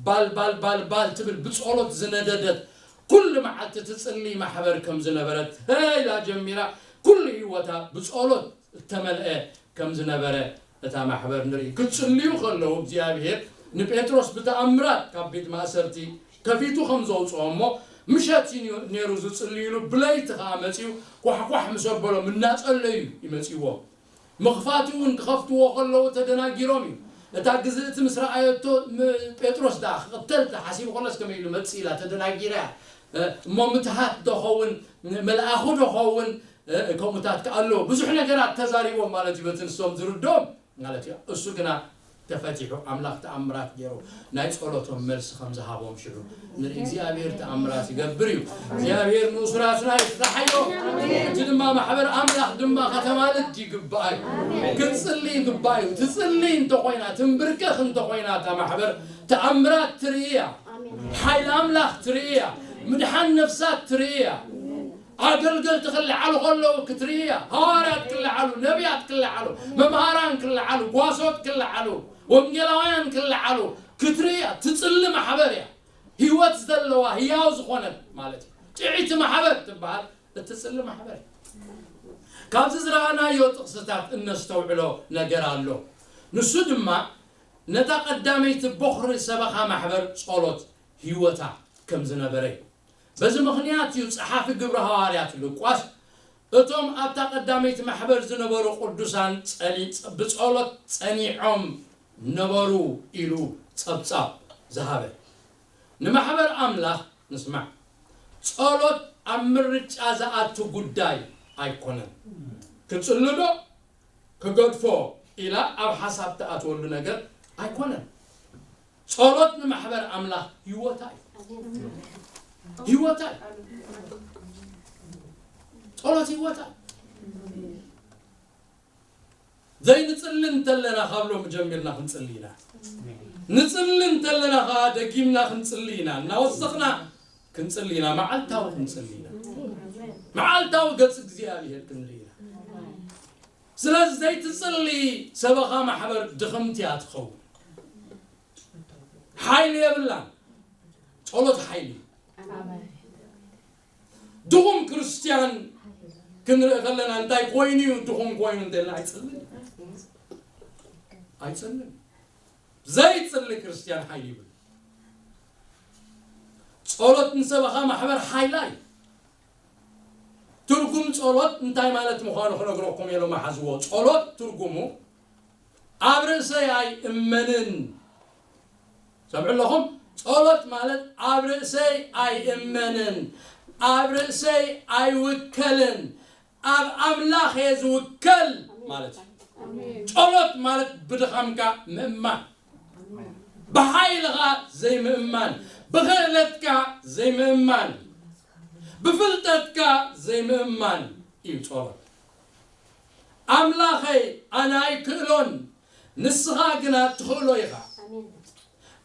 ባል፣ ባል፣ ባል፣ ባል ትብል ብጸሎት ዝነደደት፣ ኩሉ መዓልቲ ትጽሊ ማሕበር ከም ዝነበረት፣ ሀ ኢላ ጀሚራ፣ ኩሉ ህይወታ ብጸሎት እተመልአ ከም ዝነበረ እታ ማሕበር ንርኢ። ክጽልዩ ከለዉ እግዚኣብሔር ንጴጥሮስ ብተኣምራት ካብ ቤት ማእሰርቲ ከፊቱ ከም ዘውፅኦ እሞ ምሸት እዩ ነይሩ ዝጽልዩሉ፣ ብለይቲ ኸዓ መጺኡ ኳሕኳሕ ምስ ኣበሎም እናጸለዩ እዩ መጺእዎም። ምኽፋት እውን ክኸፍትዎ ከለዉ ተደናጊሮም እዩ። እታ ግዝእቲ ምስ ረኣየቶ ም-፣ ጴጥሮስ ደኣ ክቕተል ተሓሲቡ ከሎስ ከመይ ኢሉ መጽእ ኢላ ተደናጊራ እያ። እ፣ እሞ ምትሃት ዶ ኸውን፣ መልኣኹ ዶ ኸውን፣ እ፣ ከምኡታት ከኣ ኣለዉ። ብዙሕ ነገራት ተዛሪቦም ማለት እዩ በቲ ንሶም ዝርድኦም ማለት እዩ። እሱ ግና ተፈቲሑ ኣምላኽ ተኣምራት ገይሩ ናይ ጸሎቶም መልሲ ከም ዝሃቦም ሽዑ ንርኢ። እግዚኣብሔር ተኣምራት ይገብር እዩ። እግዚኣብሔር ንእሱራትና ይፍታሓዮ። እቲ ድማ ማሕበር ኣምላኽ ድማ ከተማልድ ይግባእ እዩ። ክንጽሊ ይግባእ እዩ። ትጽሊ እንተኾይና፣ ትንብርከኽ እንተኾይና እታ ማሕበር ተኣምራት ትርኢ እያ። ሓይሊ ኣምላኽ ትርኢ እያ። ምድሓን ነፍሳት ትርኢ እያ። ኣገልገልቲ ክለዓሉ ከለዉ ክትርኢ እያ። ሃዋርያት ክለዓሉ፣ ነቢያት ክለዓሉ፣ መምሃራን ክለዓሉ፣ ጓሶት ክለዓሉ፣ ወንጌላውያን ክለዓሉ ክትርኢ እያ። ትጽሊ ማሕበር እያ። ህይወት ዘለዋ፣ ህያው ዝኾነት ማለት እዩ። ጥዕይቲ ማሕበር ትበሃል እትጽሊ ማሕበር እያ። ካብዚ ዝረኣናዮ ጥቕስታት እነስተውዕሎ ነገር ኣሎ። ንሱ ድማ ነታ ቀዳመይቲ ቦኽሪ ሰበኻ ማሕበር ጸሎት ህይወታ ከም ዝነበረ እዩ። በዚ ምኽንያት እዩ ጸሓፊ ግብሪ ሃዋርያት ሉቃስ፣ "እቶም ኣብታ ቀዳመይቲ ማሕበር ዝነበሩ ቅዱሳን ጸሊ-፣ ብጸሎት ጸኒዖም ነበሩ" ኢሉ ጸብጻብ ዝሃበ። ንማሕበር ኣምላኽ ንስማዕ። ጸሎት ኣብ ምርጫ ዝኣቱ ጉዳይ ኣይኮነን። ክጽሊ ዶ ክገድፎ ኢላ ኣብ ሓሳብ ትኣትወሉ ነገር ኣይኮነን። ጸሎት ንማሕበር ኣምላኽ ህይወታ እዩ። ህይወታ እዩ። ጸሎት ህይወታ እዩ። ዘይንጽሊ እንተለና ካብ ሎሚ ጀሚርና ክንጽሊ ኢና። ንጽሊ እንተለና ከኣ ደጊምና ክንጽሊ ኢና። እናወሰኽና ክንጽሊ ኢና። መዓልታዊ ክንጽሊ ኢና። መዓልታዊ ገጽ እግዚኣብሔር ክንርኢ ኢና። ስለዚ ዘይትጽሊ ሰበኻ ማሕበር ድኽምቲ እያ ትኸውን። ሓይሊ የብላን። ጸሎት ሓይሊ እዩ። ድኹም ክርስትያን ክንርኢ ከለና እንታይ ኮይኑ እዩ ድኹም ኮይኑ እንተልና ኣይጽልን። ኣይጽልን። ዘይጽሊ ክርስትያን ሓይሊ ይብሉ። ጸሎት ንሰበኻ ማሕበር ሓይላ እዩ። ትርጉም ጸሎት እንታይ ማለት ምዃኑ ክነግረኩም እየ ሎሚ ሓዝዎ። ጸሎት ትርጉሙ ኣብ ርእሰይ ኣይእመንን። ሰምዑ ኣለኹም? ጸሎት ማለት ኣብ ርእሰይ ኣይእመንን፣ ኣብ ርእሰይ ኣይውከልን፣ ኣብ ኣምላኽ እየ ዝውከል ማለት እዩ። ጸሎት ማለት ብድኻምካ ምእማን፣ ብሓይልኻ ዘይምእማን፣ ብኽእለትካ ዘይምእማን፣ ብፍልጠትካ ዘይምእማን እዩ ጸሎት። ኣምላኸይ ኣነ ኣይክእሎን፣ ንስኻ ግና ትኽእሎ ኢኻ።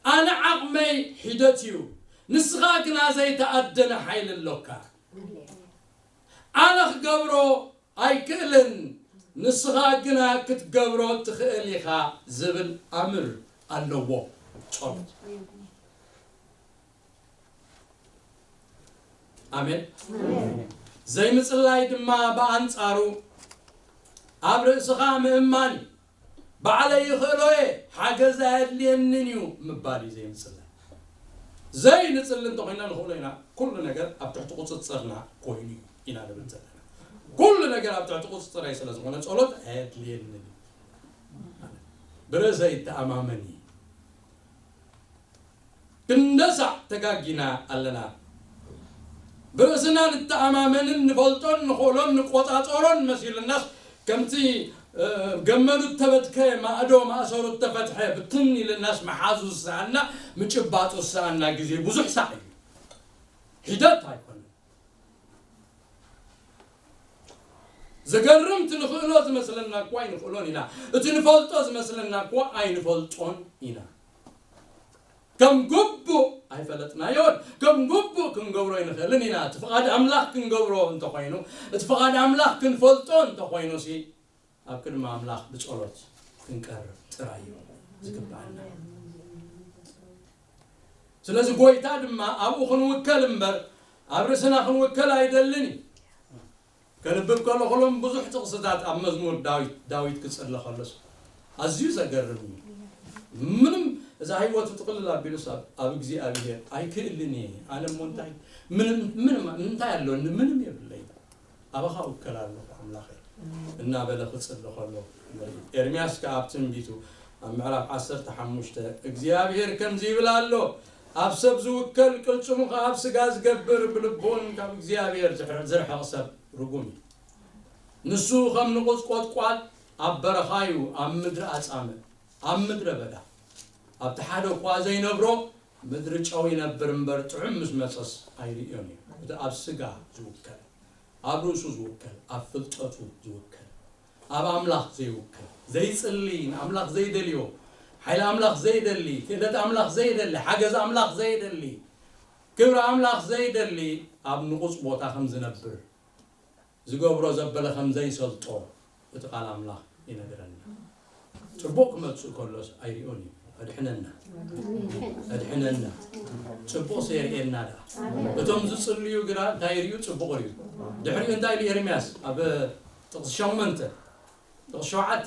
ኣነ ዓቕመይ ሒደት እዩ፣ ንስኻ ግና ዘይተኣደነ ሓይሊ ኣሎካ። ኣነ ክገብሮ ኣይክእልን፣ ንስኻ ግና ክትገብሮ ትኽእል ኢኻ ዝብል ኣምር ኣለዎ ጸሎት። ኣሜን። ዘይምጽላይ ድማ ብኣንጻሩ ኣብ ርእስኻ ምእማን እዩ። ባዕለይ ይኽእሎ እየ፣ ሓገዝ ኣየድልየንን እዩ ምባል እዩ ዘይምጽላይ። ዘይንጽሊ እንተኾይና ንኽእሎ ኢና፣ ኩሉ ነገር ኣብ ትሕቲ ቁጽጽርና ኮይኑ እዩ ኢና ንብል ዘለና። ኩሉ ነገር ኣብ ትሕቲ ቁጽጽረይ ስለ ዝኾነ ጸሎት ኣየድልየንን እዩ። ብርእሰይ እተኣማመን እዩ። ክንደሳዕ ተጋጊና ኣለና። ብርእስና ንተኣማመንን ንፈልጦን ንኽእሎን ንቆጻጸሮን መሲልናስ ከምቲ፣ እ፣ ገመዱ እተበትከ ማእዶ ማእሰሩ እተፈትሐ ብትን ኢልናስ ምሓዙ ዝሰኣና ምጭባጡ ዝሰኣና ግዜ ብዙሕ ሳዕ እዩ። ሒደት ኣይኮነን። ዘገርም እቲ ንኽእሎ ዝመስለና እኳ ኣይንኽእሎን ኢና። እቲ ንፈልጦ ዝመስለና እኳ ኣይንፈልጦን ኢና። ከም ግቡእ ኣይፈለጥናዮን፣ ከም ግቡእ ክንገብሮ ኣይንኽእልን ኢና። እቲ ፍቓድ ኣምላኽ ክንገብሮ እንተኾይኑ፣ እቲ ፍቓድ ኣምላኽ ክንፈልጦ እንተኾይኑሲ፣ ኣብ ቅድሚ ኣምላኽ ብጸሎት ክንቀርብ ጥራይ እዩ ዝግብኣና። ስለዚ ጎይታ ድማ ኣብኡ ክንውከል እምበር ኣብ ርእስና ክንውከል ኣይደልን እዩ። ከንብብ ከለኹ ሎም ብዙሕ ጥቕስታት ኣብ መዝሙር ዳዊት፣ ዳዊት ክጽሊ ከሎስ፣ ኣዝዩ ዘገርም እዩ። ምንም እዛ ህይወቱ ጥቕልል ኣቢሉስ ኣብ እግዚኣብሄር ኣይክእልን እየ ኣነ እሞ እንታይ ምንም ምንም እንታይ ኣለኒ ምንም የብለይ። ኣባኻ እውከል ኣለኹ ኣምላኸይ እናበለ ክጽሊ ከሎ ንርኢ። ኤርምያስ ከኣ ኣብ ትንቢቱ ኣብ ምዕራፍ ዓሰርተ ሓሙሽተ እግዚኣብሄር ከምዚ ይብል ኣሎ፣ ኣብ ሰብ ዝውከል ቅልጽሙ ከኣ ኣብ ስጋ ዝገብር ብልቡን ካብ እግዚኣብሄር ዝርሕቕ ሰብ ርጉም እዩ። ንሱ ከም ንቑጽ ቆጥቋጥ ኣብ በረኻ እዩ፣ ኣብ ምድሪ ኣጻምእ፣ ኣብ ምድረ በዳ ኣብቲ ሓደ እኳ ዘይነብሮ ምድሪ ጨው ይነብር እምበር ጥዑም ምስ መጸስ ኣይርእዮን እዩ። እቲ ኣብ ስጋ ዝውከል ኣብ ርእሱ ዝውከል ኣብ ፍልጠቱ ዝውከል ኣብ ኣምላኽ ዘይውከል ዘይጽሊ ንኣምላኽ ዘይደልዮ ሓይሊ ኣምላኽ ዘይደሊ ክእለት ኣምላኽ ዘይደሊ ሓገዝ ኣምላኽ ዘይደሊ ክብሪ ኣምላኽ ዘይደሊ ኣብ ንቑጽ ቦታ ከም ዝነብር ዝገብሮ ዘበለ ከም ዘይሰልጦ እቲ ቃል ኣምላኽ ይነግረና። ጽቡቕ ክመጽእ ከሎስ ኣይሪኦን እዩ። ኣድሕነና ኣድሕነና ጽቡቕ ሰየርእየና ደኣ እቶም ዝጽልዩ ግና እንታይ ይርእዩ? ጽቡቕ ይርእዩ። ድሕሪኡ እንታይ ኢሉ ኤርምያስ ኣብ ጥቕሲ ሸሞንተ ጥቕሲ ሸውዓተ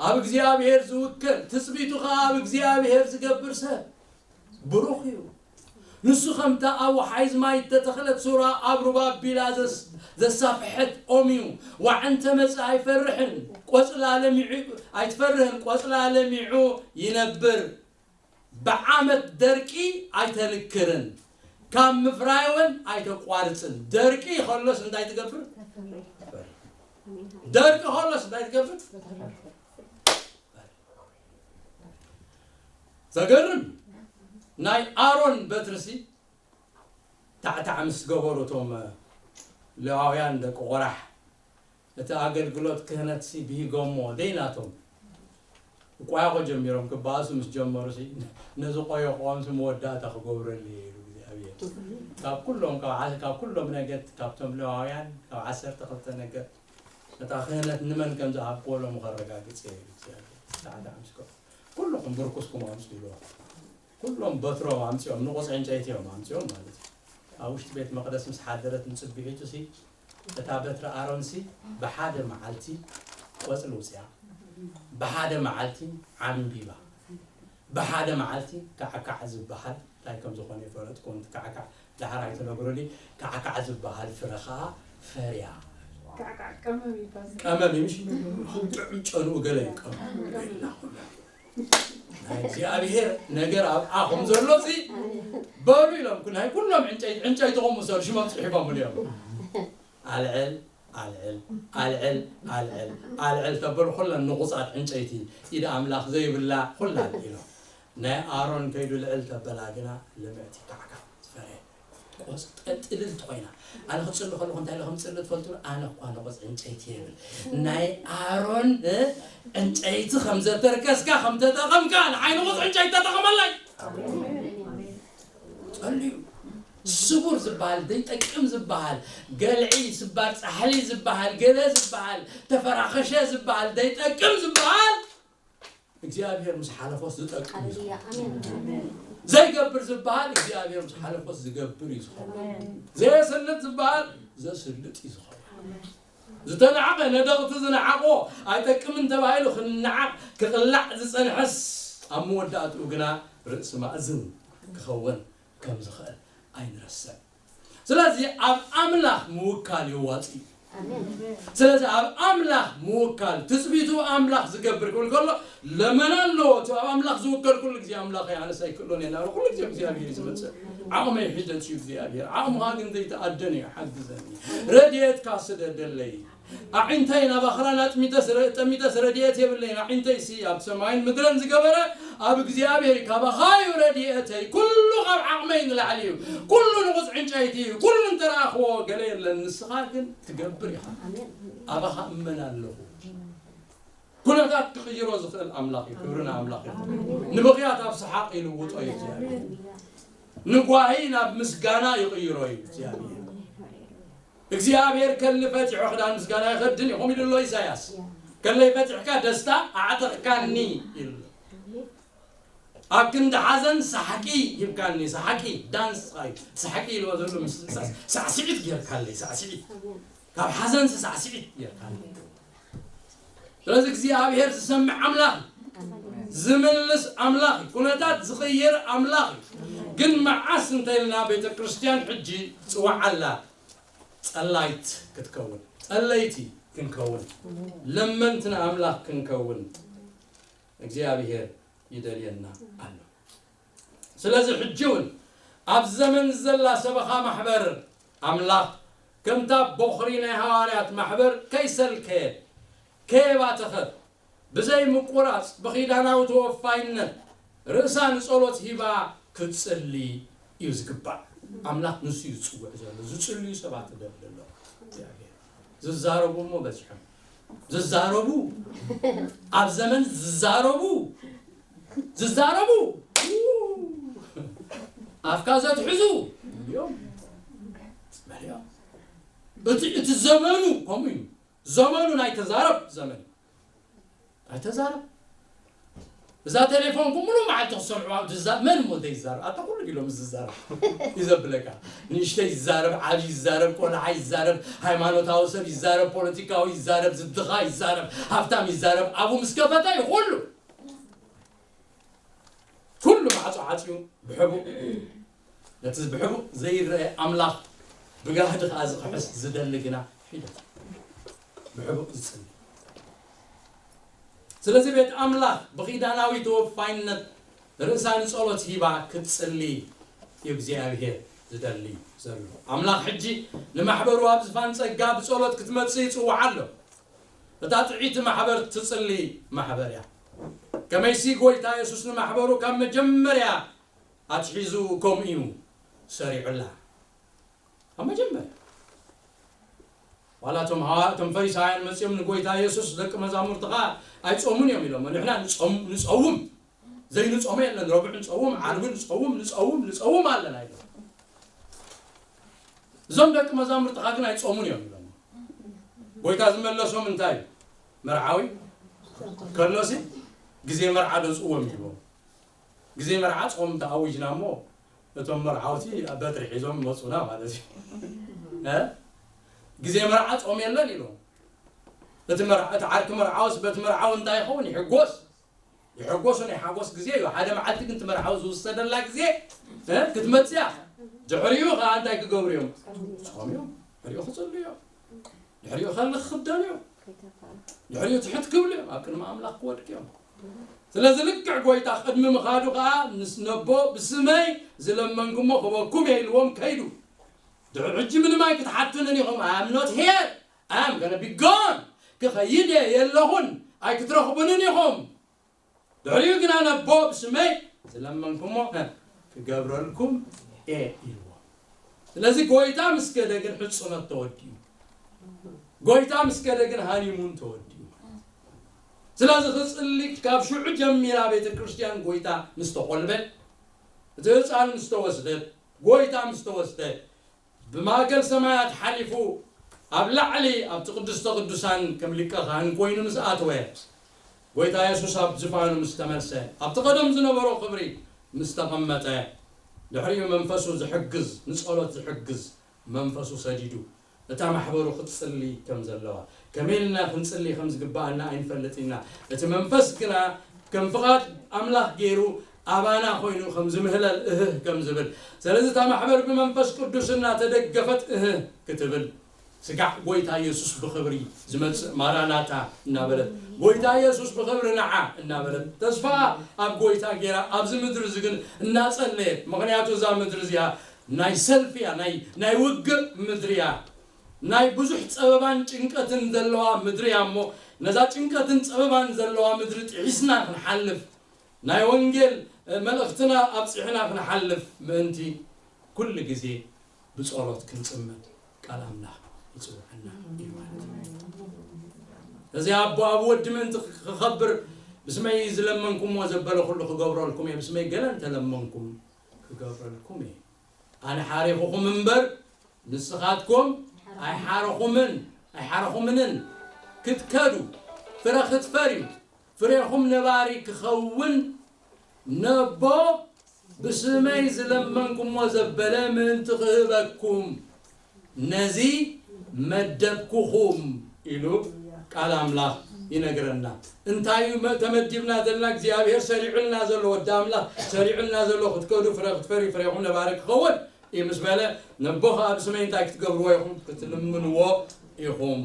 ኣብ እግዚኣብሔር ዝውከል ትጽቢቱ ኸዓ ኣብ እግዚኣብሔር ዝገብር ሰብ ብሩኽ እዩ። ንሱ ኸምታ ኣብ ወሓይዝ ማይ እተተኽለት ሱራ ኣብ ሩባ ኣቢላ ዘሳፍሐት ኦም እዩ። ዋዒ እንተ መጸ ኣይፈርሕን፣ ቆጽላ ለሚዑ ኣይትፈርህን፣ ቆጽላ ለሚዑ ይነብር። ብዓመት ደርቂ ኣይተንክርን፣ ካብ ምፍራይ እውን ኣይተቋርጽን። ደርቂ ኸሎስ እንታይ ትገብር? ደርቂ ኸሎስ እንታይ ትገብር? ዘገርም ናይ ኣሮን በትርሲ ታዕታዕ ምስ ገበሩ እቶም ሌዋውያን ደቂ ቆራሕ እቲ ኣገልግሎት ክህነትሲ ብሂጎሞ ደይናቶም እቋያቆ ጀሚሮም ክበኣሱ ምስ ጀመሩ ሲ ነዚ ቆየቆኦም ሲ መወዳእታ ክገብረሉ እየ ኢሉ እግዚኣብሔር ካብ ኩሎም ካብ ዓ- ካብ ኩሎም ነገድ ካብቶም ሌዋውያን ካብ ዓሰርተ ክልተ ነገድ እታ ክህነት ንመን ከም ዝሃብክዎ ሎሚ ከረጋግጽ እየ ኢሉ እግዚኣብሔር ታዕታዕ ምስ ገበሩ ኩልኹም ብርኩስኩም ኣምጽኡ ኢልዎም። ኩሎም በትሮም ኣምጺኦም ንቑጽ ዕንጨይቲ እዮም ኣምጺኦም ማለት እዩ። ኣብ ውሽጢ ቤት መቕደስ ምስ ሓደረት ንጽብሒቱ ሲ እታ በትሪ ኣሮን ሲ ብሓደ መዓልቲ ቆጽሊ ውጽያ ብሓደ መዓልቲ ዓምቢባ ብሓደ መዓልቲ ካዕካዕ ዝበሃል እንታይ ከም ዝኾነ ይፈለጥኩም እቲ ካዕካዕ ዳሕራይ ትነግሩኒ ካዕካዕ ዝበሃል ፍረ ኸዓ ፈርያ ቀመም ይምሽ ጥዑም ጨንኡ ገለ ይቀም ናይ እግዚኣብሔር ነገር ኣብኣ ከም ዘሎ ሲ በሉ ኢሎም ናይ ኩሎም ዕንጨይቲ ዕንጨይቲ ከም ምሰሉ ሽሞም ፅሒፎምሉ እዮም ኣልዕል ኣልዕል ኣልዕል ኣልዕል ኣልዕል ተበሉ ኩለን ንቑፃት ዕንጨይቲ ኢድ ኣምላኽ ዘይብላ ኩላ ኢሎም ናይ ኣሮን ከይዱ ልዕል ተበላ ግና ልምዕቲ ካዕካ ዝፈረ ቆስ ጠጥልልቲ ኮይና ኣነ ክፅሊ ከለኹ እንታይ ኢለ ከምፅሊ ትፈልጡ ኣነ እኳ ንቑፅ ዕንጨይቲ የብል ናይ ኣሮን ዕንጨይቲ ከም ዘተርከስካ ከም ተጠቐምካ ንዓይ ንቑፅ ዕንጨይቲ ተጠቐመላይ ጸልዩ ስቡር ዝበሃል ዘይጠቅም ዝበሃል ገልዒ ስባር ጻሕሊ ዝበሃል ገለ ዝበሃል ተፈራኸሸ ዝበሃል ዘይጠቅም ዝበሃል እግዚኣብሔር ምስ ሓለፎስ ዝጠቅም እዩ ዝኸውን። ዘይገብር ዝበሃል እግዚኣብሔር ምስ ሓለፎስ ዝገብር እዩ ዝኸውን። ዘየስልጥ ዝበሃል ዘስልጥ እዩ ዝኸውን። ዝተናዕቐ ነደቕቲ ዝነዓቖ ኣይጠቅምን ተባሂሉ ክነዓቕ ክቕላዕ ዝጸንሐስ ኣብ መወዳእትኡ ግና ርእሲ ማእዝን ክኸውን ከም ዝኽእል ኣይንረስዕ። ስለዚ ኣብ ኣምላኽ ምውካል የዋጽእ እዩ። ስለዚ ኣብ ኣምላኽ ምውካል ትጽቢቱ ኣምላኽ ዝገብር ክብል ከሎ ለመና ኣለዎ። እቲ ኣብ ኣምላኽ ዝውከል ኩሉ ግዜ ኣምላኽ ኣነስ ኣይክእሎን እየ እናበለ ኩሉ ግዜ እግዚኣብሔር እዩ ዝመጽእ። ዓቕመይ ሒደት እዩ እግዚኣብሔር፣ ዓቕምኻ ግን ዘይተኣደነ እዩ፣ ሓግዘኒ፣ ረድኤትካ ስደደለይ። ኣዒንተይ ናብ ኣኽራን ኣጥሚተስ ረ- ጠሚተስ ረድኤት የብለይን። ኣዒንተይሲ ኣብ ሰማይን ምድረን ዝገበረ ኣብ እግዚኣብሔር እዩ። ካባኻ እዩ ረድኤተይ። ኩሉ ካብ ዓቕመይ ንላዕሊ እዩ። ኩሉ ንቑፅ ዕንጨይቲ እዩ። ኩሉ እንተረኣኽዎ ገለ የለን። ንስኻ ግን ትገብር ኢኻ። ኣባኻ እመን ኣለኹ። ኩነታት ክቕይሮ ዝኽእል ኣምላኽ እዩ። ክብሪ ንኣምላኽ እዩ። ንብኽያት ኣብ ሰሓቕ ይልውጦ እዩ እግዚኣብሔር። ንጓሂ ናብ ምስጋና ይቕይሮ እዩ እግዚኣብሔር። እግዚኣብሔር ከሊ ፈቲሑ ክዳን ምስጋና ይኸድን እዩ። ከምኡ ኢሉ ኣሎ ኢሳያስ። ከለይ ፈቲሕካ ደስታ ኣዕጠቕካኒ ኢሉ። ኣብ ክንዲ ሓዘን ሳሕቂ ሂብካኒ። ሳሕቂ ዳንስ እዩ። ሳሕቂ ኢልዎ ዘሎ ምስልሳስ ሳዕስዒት ጌርካለይ። ሳዕስዒት ካብ ሓዘንሲ ሳዕስዒት ጌርካለይ። ስለዚ እግዚኣብሔር ዝሰምዕ ኣምላኽ እዩ። ዝምልስ ኣምላኽ እዩ። ኩነታት ዝቕይር ኣምላኽ እዩ። ግን መዓስ እንተኢልና ቤተ ክርስቲያን ሕጂ ጽዋዕ ኣላ። ጸላይት ክትከውን፣ ጸለይቲ ክንከውን፣ ለመንቲ ንኣምላኽ ክንከውን እግዚኣብሔር ይደልየና ኣሎ። ስለዚ ሕጂ እውን ኣብ ዘመን ዘላ ሰበኻ ማሕበር ኣምላኽ ከምታ ቦኽሪ ናይ ሃዋርያት ማሕበር ከይሰልከየት ከየባተኸት ብዘይ ምቁራጽ ብኺዳናዊ ተወፋይነት ርእሳ ንጸሎት ሂባ ክትጽሊ እዩ ዝግባእ። ኣምላኽ ንሱ እዩ ዝጽውዕ ዘሎ። ዝጽልዩ ሰባት ደሊ ኣሎ እግዚኣብሔር። ዝዛረቡ እሞ በዚሖም። ዝዛረቡ፣ ኣብ ዘመን ዝዛረቡ፣ ዝዛረቡ፣ ኣፍካ ዘትሕዙ እዮም። በልዮም። እቲ፣ እቲ ዘመኑ ከምኡ እዩ። ዘመኑ ናይ ተዛረብ ዘመን እዩ። ኣይተዛረብ። እዛ ቴሌፎን ኩሉ መዓልቲ ክሰምዑ ትዛ-፣ መን እሞ ዘይዛረብ? ኣታ ኩሉ ኢሎም ዝዛረብ እዩ ዘብለካ። ንእሽተይ ይዛረብ፣ ዓብዪ ይዛረብ፣ ቆልዓ ይዛረብ፣ ሃይማኖታዊ ሰብ ይዛረብ፣ ፖለቲካዊ ይዛረብ፣ ዝድኻ ይዛረብ፣ ሃብታም ይዛረብ፣ ኣፉ ምስ ከፈተ እዩ ኩሉ። ኩሉ ማዕጾ ዓጽዩ ብሕቡእ፣ ነቲ ብሕቡእ ዘይረአ ኣምላኽ ብጋህዲ ከኣ ዝኽሕስ ዝደሊ ግና ሒደት ብሕቡእ ዝጽሊ። ስለዚ ቤት ኣምላኽ ብኺዳናዊ ተወፋይነት ርእሳ ንጸሎት ሂባ ክትጽሊ እዩ እግዚኣብሔር ዝደሊ ዘሎ። ኣምላኽ ሕጂ ንማሕበሩ ኣብ ዝፋን ጸጋ ብጸሎት ክትመጽእ ይጽውዓ ኣሎ። እታ ጥዕይቲ ማሕበር ትጽሊ ማሕበር እያ። ከመይሲ ጎይታ የሱስ ንማሕበሩ ካብ መጀመርያ ኣትሒዙ ከምኡ እዩ ሰሪዑላ። ካብ መጀመርያ ዋላ እቶም ሃዋ-፣ እቶም ፈሪሳውያን መጺኦም ንጎይታ የሱስ ደቂ መዛሙርትኻ ኣይጾሙን እዮም ኢሎም። ንሕና ንጾም-፣ ንጸውም፣ ዘይንጾሞ የለን። ረቡዕ ንጸውም፣ ዓርቢ ንጸውም፣ ንጸውም፣ ንጸውም ኣለና ኢሎም። እዞም ደቂ መዛሙርትኻ ግን ኣይጾሙን እዮም ኢሎም። ጎይታ ዝመለሶም እንታይ እዩ? መርዓዊ ከሎሲ ግዜ መርዓ ዶ ጽዎም ኢልዎም። ግዜ መርዓ ጾም ተኣዊጅና እሞ እቶም መርዓውቲ በትሪ ሒዞም መጹና ማለት እዩ። እ? ግዜ መርዓ ጾም የለን ኢሎም። እቲ መርዓ፣ እቲ ዓርኪ መርዓውስ በቲ መርዓዊ እንታይ ይኸውን? ይሕጎስ። ይሕጎሱ፣ ናይ ሓጎስ ግዜ እዩ። ሓደ መዓልቲ ግን እቲ መርዓዊ ዝውሰደላ ግዜ፣ እ፣ ክትመጽእ እያ። ድሕሪኡ ኸዓ እንታይ ክገብሩ እዮም? ጾም እዮም። ድሕሪኡ ክጽልዩ እዮም። ድሕሪኡ ከልኽ ክደልዩ እዮም። ድሕሪኡ ትሕት ክብሉ እዮም። ኣብ ቅድሚ ኣምላኽ ክወድቁ እዮም። ስለዚ ልክዕ ጎይታ ቅድሚ ምኻዱ ኸዓ ምስ ነቦ ብስመይ ዝለመንኩሞ ክበኩም እየ ኢልዎም ከይዱ። ድሕሪ ሕጂ ምንም ኣይክትሓቱንን ኢኹም። I am not here. I am gonna be gone. ክኸይድ እየ፣ የለኹን። ኣይክትረኽቡንን ኢኹም። ድሕሪኡ ግና ነቦ ብስመይ ዝለመንኩሞ፣ እ፣ ክገብረልኩም እየ ኢልዎ። ስለዚ ጎይታ ምስ ከደ ግን ሕጹነት ተወዲኡ። ጎይታ ምስ ከደ ግን ሃኒሙን ተወዲኡ። ስለዚ ክጽሊ ካብ ሽዑ ጀሚራ ቤተ ክርስቲያን ጎይታ ምስ ተቖልበ፣ እቲ ህፃን ምስ ተወስደ፣ ጎይታ ምስ ተወስደ፣ ብማእከል ሰማያት ሓሊፉ ኣብ ላዕሊ ኣብቲ ቅድስተ ቅዱሳን ከም ሊቀ ካህን ኮይኑ ምስ ኣተወ፣ ጎይታ የሱስ ኣብ ዝፋኑ ምስ ተመልሰ፣ ኣብቲ ቀደም ዝነበሮ ክብሪ ምስ ተቐመጠ፣ ድሕሪኡ መንፈሱ ዝሕግዝ፣ ንጸሎት ዝሕግዝ መንፈሱ ሰዲዱ፣ እታ ማሕበሩ ክትጽሊ ከም ዘለዋ፣ ከመይ ኢልና ክንጽሊ ከም ዝግብኣና ኣይንፈልጥ ኢና። እቲ መንፈስ ግና ከም ፍቓድ ኣምላኽ ገይሩ ኣባና ኮይኑ ከም ዝምህለል እህህ ከም ዝብል። ስለዚ እታ ማሕበር ብመንፈስ ቅዱስ እናተደገፈት እህህ ክትብል፣ ስጋዕ ጎይታ የሱስ ብኽብሪ ዝመጽእ ማራናታ እናበለት፣ ጎይታ የሱስ ብኽብሪ ንዓ እናበለት፣ ተስፋ ኣብ ጎይታ ገይራ ኣብዚ ምድሪ እዚ ግን እናጸለየት፣ ምኽንያቱ እዛ ምድሪ እዚኣ ናይ ሰልፊ እያ፣ ናይ፣ ናይ ውግእ ምድሪ እያ። ናይ ብዙሕ ጸበባን ጭንቀትን ዘለዋ ምድሪ እያ እሞ፣ ነዛ ጭንቀትን ጸበባን ዘለዋ ምድሪ ጥሒስና ክንሓልፍ፣ ናይ ወንጌል፣ እ፣ መልእኽትና ኣብጺሕና ክንሓልፍ ምእንቲ፣ ኩሉ ግዜ ብጸሎት ክንጽመድ ቃል ኣምላኽ ይጽውዐና እዩ ማለት እዩ። እዚ ኣቦ ኣብ ወዲ ምእንቲ ክኸብር፣ ብስመይ ዝለመንኩምዎ ዘበለ ኩሉ ክገብረልኩም እየ፣ ብስመይ ገለ እንተለመንኩም ክገብረልኩም እየ። ኣነ ሓሪኹኹም እምበር ንስኻትኩም ኣይሓረኹምን፣ ኣይሓረኹምንን። ክትከዱ፣ ፍረ ክትፈርዩ፣ ፍሬኹም ነባሪ ክኸውን ነቦ ብስመይ ዝለመንኩሞ ዘበለ ምእንቲ ክህበኩም ነዚ መደብኩኹም ኢሉ ቃል ኣምላኽ ይነግረና። እንታይ እዩ መ- ተመዲብና ዘለና? እግዚኣብሔር ሰሪዑልና ዘሎ፣ ወዲ ኣምላኽ ሰሪዑልና ዘሎ፣ ክትከዱ ፍረ ክትፈሪ ፍሬኹም ነባሪ ክኸውን እዩ ምስ በለ፣ ነቦ ኸዓ ብስመይ እንታይ ክትገብርዎ ኢኹም? ክትልምንዎ ኢኹም።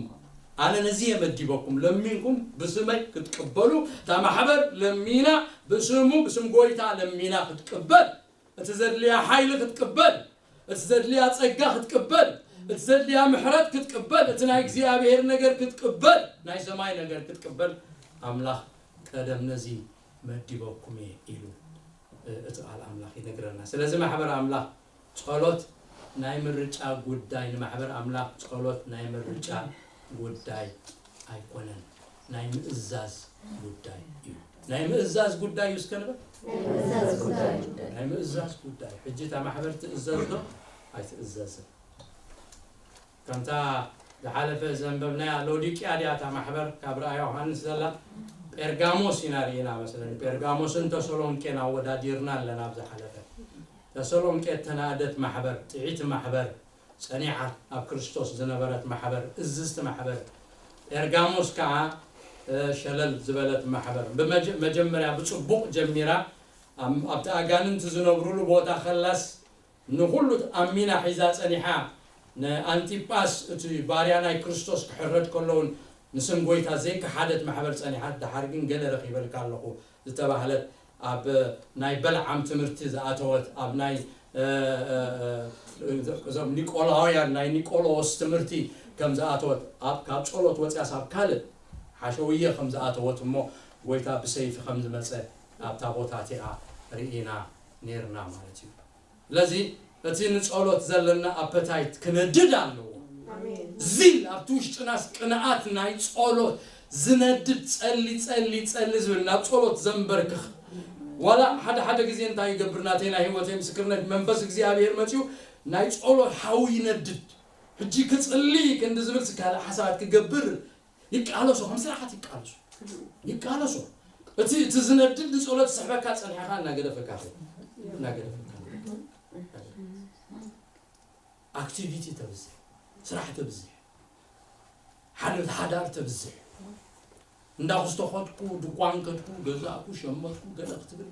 ኣነ ነዚ እየ መዲበኩም፣ ለሚንኩም ብስመይ ክትቅበሉ። እታ ማሕበር ለሚና ብስሙ፣ ብስም ጎይታ ለሚና ክትቅበል፣ እቲ ዘድልያ ሓይሊ ክትቅበል፣ እቲ ዘድልያ ጸጋ ክትቅበል፣ እቲ ዘድልያ ምሕረት ክትቅበል፣ እቲ ናይ እግዚኣብሔር ነገር ክትቅበል፣ ናይ ሰማይ ነገር ክትቅበል ኣምላኽ ቀደም ነዚ መዲበኩም እየ ኢሉ እቲ ቃል ኣምላኽ ይነግረና። ስለዚ ማሕበር ኣምላኽ ጸሎት ናይ ምርጫ ጉዳይ፣ ንማሕበር ኣምላኽ ጸሎት ናይ ምርጫ ጉዳይ ኣይኮነን፣ ናይ ምእዛዝ ጉዳይ እዩ። ናይ ምእዛዝ ጉዳይ እዩ እስከ ንበል። ናይ ምእዛዝ ጉዳይ። ሕጂ እታ ማሕበር ትእዘዝ ዶ ኣይትእዘዝን? ከምታ ዝሓለፈ ዘንበብናያ ሎዲቅያ ድያ እታ ማሕበር ካብ ራእያ ዮሃንስ ዘላ? ጴርጋሞስ ኢና ርኢና መስለኒ። ጴርጋሞስን ተሰሎንቄን ኣወዳዲርና ኣለና ኣብ ዝሓለፈ። ተሰሎንቄ እተናእደት ማሕበር፣ ጥዒቲ ማሕበር፣ ጸኒዓ ኣብ ክርስቶስ ዝነበረት ማሕበር፣ እዝዝቲ ማሕበር። ጴርጋሞስ ከኣ ሸለል ዝበለት ማሕበር። ብመጀመርያ ብጽቡቕ ጀሚራ ኣብቲ ኣጋንንቲ ዝነብሩሉ ቦታ ከላስ ንኹሉ ኣሚና ሒዛ ጸኒሓ። ንኣንቲጳስ እቲ ባርያ ናይ ክርስቶስ ክሕረድ ከለውን ንስም ጎይታ ዘይከሓደት ማሕበር ጸኒሓት፣ ደሓር ግን ገለ ረኺበልካ ኣለኹ ዝተባህለት ኣብ ናይ በልዓም ትምህርቲ ዝኣተወት፣ ኣብ ናይ እዞም ኒቆላውያን ናይ ኒቆላዎስ ትምህርቲ ከም ዝኣተወት፣ ኣብ ካብ ጸሎት ወጽያስ ኣብ ካልእ ሓሸውየ ከም ዝኣተወት እሞ ጎይታ ብሰይፊ ከም ዝመጸ ኣብታ ቦታ እቲኣ ርኢና ኔርና ማለት እዩ። ስለዚ እቲ ንጸሎት ዘለና ኣፐታይት ክነድድ ኣለዎ። ዚል ኣብቲ ውሽጥናስ ቅንኣት ናይ ጸሎት ዝነድድ ጸሊ ጸሊ ጸሊ ዝብል ናብ ጸሎት ዘንበርክኽ። ዋላ ሓደ ሓደ ግዜ እንታይ ይገብር ናተይ ናይ ህይወተይ ምስክርነት መንፈስ እግዚኣብሔር መጺኡ ናይ ጸሎት ሓዊ ይነድድ። ሕጂ ክጽሊ ክንዲ ዝብል ስካለ ሓሳባት ክገብር ይቃለሶ፣ ከም ስራሓት ይቃለሶ። ይቃለሶ። እቲ እቲ ዝነድድ ንጸሎት ዝስሕበካ ጸኒሕኻ እናገደፈካ ትኸይድ። እናገደፈካ ትኸይድ። ኣክቲቪቲ ተብዝሕ፣ ስራሕ ተብዝሕ፣ ሓደ ሓዳር ተብዝሕ። እንዳኹስቶ ኸድኩ፣ ድኳን ከድኩ፣ ገዛእኩ፣ ሸመትኩ፣ ገለ ክትብል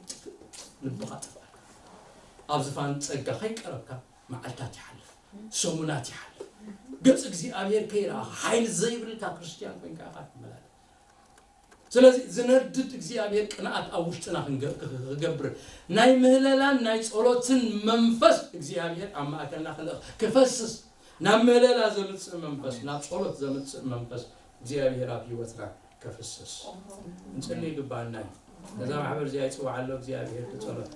ልብኻ ጥፍኣካ። ኣብ ዝፋን ጸጋ ከይቀረብካ መዓልታት ይሓልፍ፣ ሰሙናት ይሓልፍ። ገጽ እግዚኣብሔር ከይረኣኻ ሓይሊ ዘይብልካ ክርስትያን ኮይንካ ኢኻ ትመላለስ። ስለዚ ዝነድድ እግዚኣብሔር ቅንኣት ኣብ ውሽጥና ክንገ- ክገብር ናይ ምህለላን ናይ ጸሎትን መንፈስ እግዚኣብሔር ኣብ ማእከልና ክልእኽ ክፈስስ ናብ ምህለላ ዘምጽእ መንፈስ ናብ ጸሎት ዘምጽእ መንፈስ እግዚኣብሔር ኣብ ህይወትና ከፍስስ እንጽሊ ይግባና እዩ። ነዛ ማሕበር እዚኣ ይጽውዓ ኣሎ እግዚኣብሔር ብጸሎት።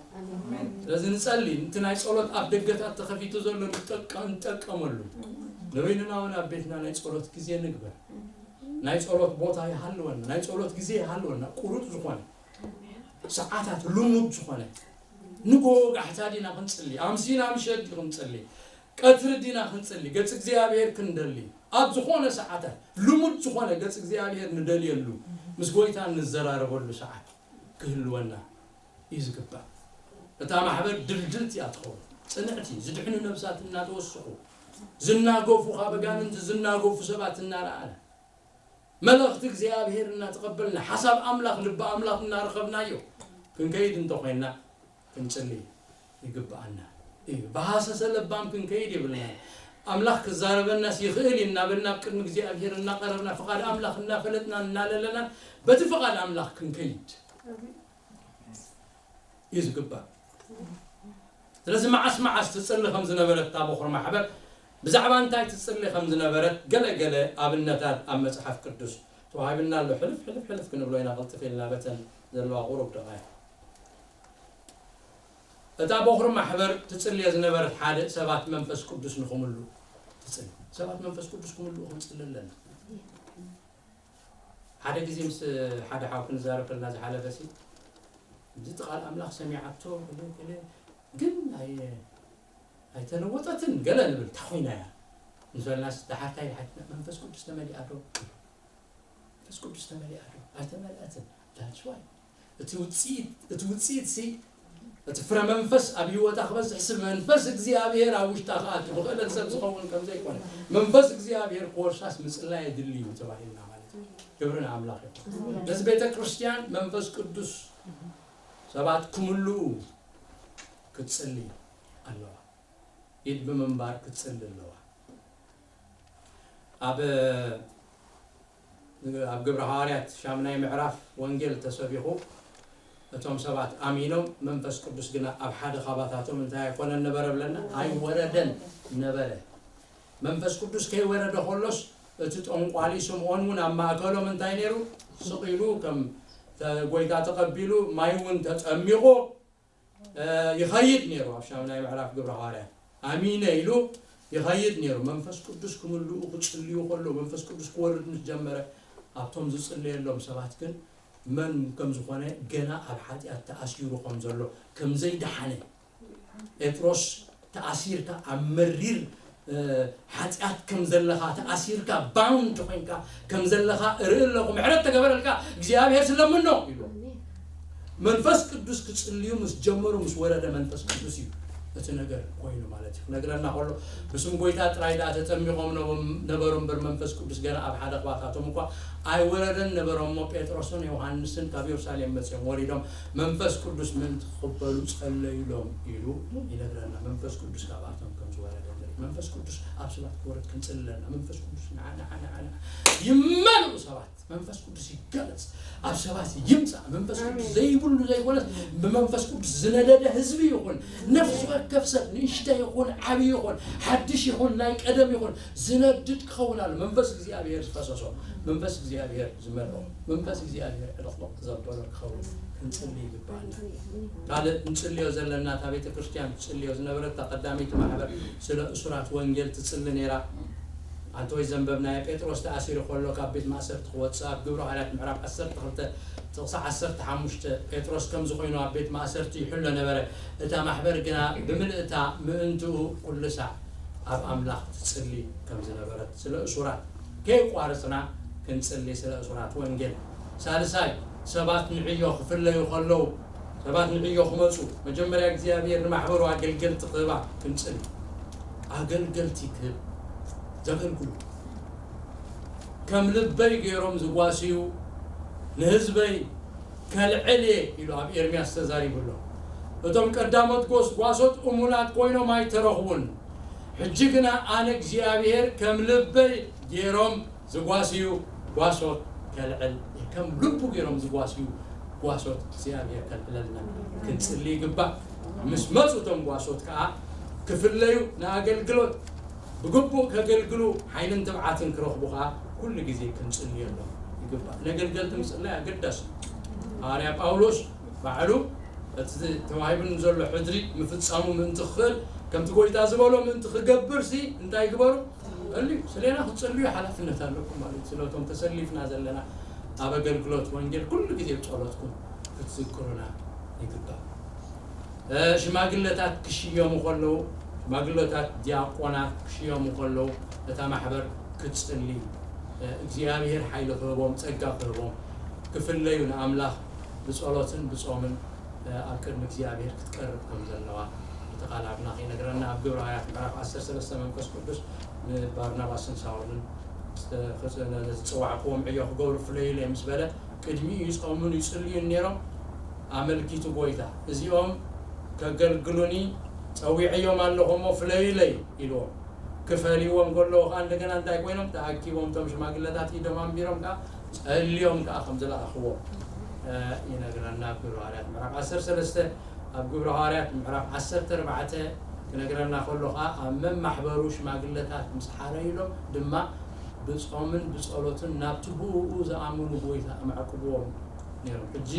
ስለዚ ንጸሊ፣ እቲ ናይ ጸሎት ኣፍ ደገታት ተኸፊቱ ዘሎ ንጠቀ- ንጠቀመሉ። ንበይንና እውን ኣብ ቤትና ናይ ጸሎት ግዜ ንግበር። ናይ ጸሎት ቦታ ይሃልወና፣ ናይ ጸሎት ግዜ ይሃልወና። ቁሩጥ ዝኾነ ሰዓታት፣ ልሙድ ዝኾነ ንጎ ጋሕታ ዲና ክንጽሊ፣ ኣምሲና ምሸት ዲ ክንጽሊ፣ ቀትሪ ዲና ክንጽሊ፣ ገጽ እግዚኣብሔር ክንደሊ፣ ኣብ ዝኾነ ሰዓታት ልሙድ ዝኾነ ገጽ እግዚኣብሔር ንደልየሉ፣ ምስ ጎይታ ንዘራረበሉ ሰዓት ክህልወና እዩ ዝግባእ። እታ ማሕበር ድልድልቲ እያ ትኸውን፣ ጽንዕቲ፣ ዝድሕኑ ነብሳት እናተወስኹ፣ ዝናገፉ፣ ካብ ኣጋንንቲ ዝናገፉ ሰባት እናረኣና፣ መልእኽቲ እግዚኣብሔር እናተቐበልና፣ ሓሳብ ኣምላኽ፣ ልቢ ኣምላኽ እናረኸብናዮ ክንከይድ እንተኾይንና፣ ክንጽሊ ይግብኣና እዩ። ብሃሰሰ ለባም ክንከይድ የብልናን። ኣምላኽ ክዛረበናስ ይኽእል እዩ እናበልና ኣብ ቅድሚ እግዚኣብሔር እናቐረብና፣ ፍቓድ ኣምላኽ እናፈለጥና እናለለናን፣ በቲ ፍቓድ ኣምላኽ ክንከይድ እዩ ዝግባእ። ስለዚ መዓስ መዓስ ትጽሊ ከም ዝነበረት እታ በኹሪ ማሕበር፣ ብዛዕባ እንታይ ትጽሊ ከም ዝነበረት ገለ ገለ ኣብነታት ኣብ መጽሓፍ ቅዱስ ተዋሂብና ኣሎ። ሕልፍ ሕልፍ ሕልፍ ክንብሎ ኢና፣ ቅልጥፍ ኢልና በተን ዘለዋ ቁሩብ ደቓይቕ። እታ በኹሪ ማሕበር ትጽልዮ ዝነበረት ሓደ ሰባት መንፈስ ቅዱስ ንኽምሉ ትጽሊ። ሰባት መንፈስ ቅዱስ ክምልኡ ክንጽሊ ኣለና። ሓደ ግዜ ምስ ሓደ ሓው ክንዛረብ ከለና ዝሓለፈ ሲ፣ እዚ ቃል ኣምላኽ ሰሚዓቶ ገለ ገለ ግን ኣይ ኣይተለወጠትን ገለ ንብል፣ እንታይ ኮይና እያ ምስ በልናስ፣ ደሓር እንታይ ኢልሓትና፣ መንፈስ ቅዱስ ተመሊኣ ዶ? መንፈስ ቅዱስ ተመሊኣ ዶ? ኣይተመልአትን። That's why እቲ ውፅኢት እቲ ውፅኢት ሲ እቲ ፍረ መንፈስ ኣብ ህይወታ ክበዝሕ ስብ መንፈስ እግዚኣብሔር ኣብ ውሽጣ ክኣቱ ብክእለት ሰብ ዝኸውን ከም ዘይኮነ መንፈስ እግዚኣብሔር ክወርሳስ ምጽላይ የድሊ እዩ ተባሂልና ማለት እዩ። ክብሪ ንኣምላኽ ይኹን። ነዚ ቤተ ክርስቲያን መንፈስ ቅዱስ ሰባት ክምልኡ ክትጽሊ ኣለዋ። ኢድ ብምንባር ክትጽሊ ኣለዋ። ኣብ ኣብ ግብረ ሃዋርያት ሻምናይ ምዕራፍ ወንጌል ተሰቢኹ እቶም ሰባት ኣሚኖም መንፈስ ቅዱስ ግና ኣብ ሓደ ካባታቶም እንታይ ኣይኮነን ነበረ ብለና ኣይወረደን ነበረ። መንፈስ ቅዱስ ከይወረደ ከሎስ እቲ ጠንቋሊ ስምዖን እውን ኣብ ማእከሎም እንታይ ነይሩ? ስቕ ኢሉ ከም ተ- ጎይታ ተቐቢሉ ማይ እውን ተጠሚቑ እ፣ ይኸይድ ነይሩ። ኣብ ሻምናይ ምዕራፍ ግብረ ሃዋርያት ኣሚነ ኢሉ ይኸይድ ነይሩ። መንፈስ ቅዱስ ክምልኡ ክጽልዩ ከለዉ መንፈስ ቅዱስ ክወርድ ምስ ጀመረ ኣብቶም ዝጽለየሎም ሰባት ግን መን ከም ዝኾነ ገና ኣብ ሓጢኣት ተኣሲሩ ከም ዘሎ ከም ዘይደሓነ ጴጥሮስ ተኣሲርካ ኣብ መሪር እ፣ ሓጢኣት ከም ዘለኻ ተኣሲርካ bound ኮይንካ ከም ዘለኻ እርኢ ኣለኹ ምሕረት ተገበረልካ እግዚኣብሔር ስለምኖ ኢሉ መንፈስ ቅዱስ ክጽልዩ ምስ ጀመሩ ምስ ወረደ መንፈስ ቅዱስ እዩ እቲ ነገር ኮይኑ ማለት እዩ ክነግረና ከሎ ብስም ጎይታ ጥራይ ደኣ ተጠሚቖም ነበሩ እምበር መንፈስ ቅዱስ ገና ኣብ ሓደ ክባታቶም እኳ ኣይወረደን ነበረ እሞ ጴጥሮስን ዮሃንስን ካብ የሩሳሌም መጽኦም ወሪዶም መንፈስ ቅዱስ ምእንቲ ክቕበሉ ጸለዩሎም ኢሉ ይነግረና መንፈስ ቅዱስ ካብኣቶም ከም ዝወረደ ንርኢ መንፈስ ቅዱስ ኣብ ሰባት ክወርድ ክንጽሊ ኣለና መንፈስ ቅዱስ ንዓ ንዓ ንዓ ንዓ ይመልኡ ሰባት መንፈስ ቅዱስ ይገለጽ ኣብ ሰባት ይምጻእ መንፈስ ቅዱስ ዘይብሉ ዘይኮነስ ብመንፈስ ቅዱስ ዝነደደ ህዝቢ ይኹን ነፍሲ ወከፍ ሰብ ንእሽተ ይኹን ዓብዪ ይኹን ሓድሽ ይኹን ናይ ቀደም ይኹን ዝነድድ ክኸውን ኣሎ መንፈስ እግዚኣብሔር ዝፈሰሶ መንፈስ እግዚኣብሔር ዝመልኦ መንፈስ እግዚኣብሔር ዕልቕልቕ ዘበሎ ክኸውን ክንጽሊ ይግባል ካልእ እንጽልዮ ዘለና እታ ቤተ ክርስቲያን ትጽልዮ ዝነበረት እታ ቀዳመይቲ ማሕበር ስለ እሱራት ወንጌል ትጽሊ ነይራ ኣንተ ወይ ዘንበብናዮ ጴጥሮስ ተኣሲሩ ከሎ ካብ ቤት ማእሰርቲ ክወፅእ ኣብ ግብረ ሃዋርያት ምዕራፍ ዓሰርተ ክልተ ጥቕሲ ዓሰርተ ሓሙሽተ ጴጥሮስ ከምዚ ኮይኑ ኣብ ቤት ማእሰርቲ ይሕሎ ነበረ እታ ማሕበር ግና ብምልእታ ምእንትኡ ኩሉ ሳዕ ኣብ ኣምላኽ ትጽሊ ከም ዝነበረት ስለ እሱራት ከየቋረጽና ክንጽሊ ስለ እሱራት ወንጌል ሳልሳይ ሰባት ንዕዮ ክፍለዩ ከለዉ ሰባት ንዕዮ ክመጹ መጀመርያ እግዚኣብሔር ንማሕበሩ ኣገልገልቲ ክህባ ክንጽሊ ኣገልገልቲ ክህብ ዘገልግሉ ከም ልበይ ገይሮም ዝጓስዩ ንህዝበይ ከልዕል እየ ኢሉ ኣብ ኤርምያስ ተዛሪቡ ኣሎ እቶም ቀዳሞት ጎስጓሶት እሙናት ኮይኖም ኣይተረኽቡን ሕጂ ግና ኣነ እግዚኣብሔር ከም ልበይ ገይሮም ዝጓስዩ ጓሶት ከልዕል እየ ከም ልቡ ገይሮም ዝጓስዩ ጓሶት እግዚኣብሔር ከልዕለልና ክንጽሊ ይግባእ ምስ መፁ እቶም ጓሶት ከዓ ክፍለዩ ንኣገልግሎት ብግቡእ ከገልግሉ ሓይልን ትብዓትን ክረኽቡ ከዓ ኩሉ ግዜ ክንጽልየሎም ይግባእ ነገልገልቲ ምጽላይ ኣገዳሲ ሃዋርያ ጳውሎስ ባዕሉ እቲ ተዋሂቡን ዘሎ ሕድሪ ምፍጻሙ ምእንቲ ክኽእል ከምቲ ጎይታ ዝበሎ ምእንቲ ክገብር ሲ እንታይ ግበሩ ጸልዩ ስለና ክትጸልዩ ሓላፍነት ኣለኩም ማለት እዩ ስለቶም ተሰሊፍና ዘለና ኣብ ኣገልግሎት ወንጌል ኩሉ ግዜ ብጸሎትኩም ክትዝክሩና ይግባእ ሽማግለታት ክሽየሙ ከለዉ ሽማግለታት ዲያቆናት ክሽየሙ ከለዉ እታ ማሕበር ክትጽሊ እግዚኣብሔር ሓይሊ ክህቦም ጸጋ ክህቦም ክፍለዩ ንኣምላኽ ብጸሎትን ብጾምን ኣብ ቅድሚ እግዚኣብሔር ክትቀርብ ከም ዘለዋ እቲ ቃል ኣምላኽ ይነግረና ኣብ ግብረ ሃዋርያት ምዕራፍ ዓሰርተ ሰለስተ መንፈስ ቅዱስ ንባርናባስን ሳውልን ዝፀዋዕክዎም ዕዮ ክገብሩ ፍለዩለይ ምስ በለ ቅድሚኡ ይጾሙን ይጽልዩን ነይሮም ኣመልኪቱ ጎይታ እዚኦም ከገልግሉኒ ጸዊዐዮም ኣለኹ እሞ ፍለዩለይ ኢልዎም ክፈልይዎም ከለዉ ከዓ እንደገና እንታይ ኮይኖም ተኣኪቦም እቶም ሽማግለታት ኢዶም ኣንቢሮም ከዓ ጸልዮም ከዓ ከም ዝለኣኽዎም ይነግረና ኣብ ግብረ ሃዋርያት ምዕራፍ ዓሰርተ ሰለስተ ኣብ ግብረ ሃዋርያት ምዕራፍ ዓሰርተ ኣርባዕተ ክነግረና ከሎ ከዓ ኣብ መማሕበሩ ሽማግለታት ምስ ሓረዩሎም ድማ ብጾምን ብጸሎትን ናብቲ ብኡ ዝኣመኑ ጎይታ ኣማዕቅብዎም ነይሮም። ሕጂ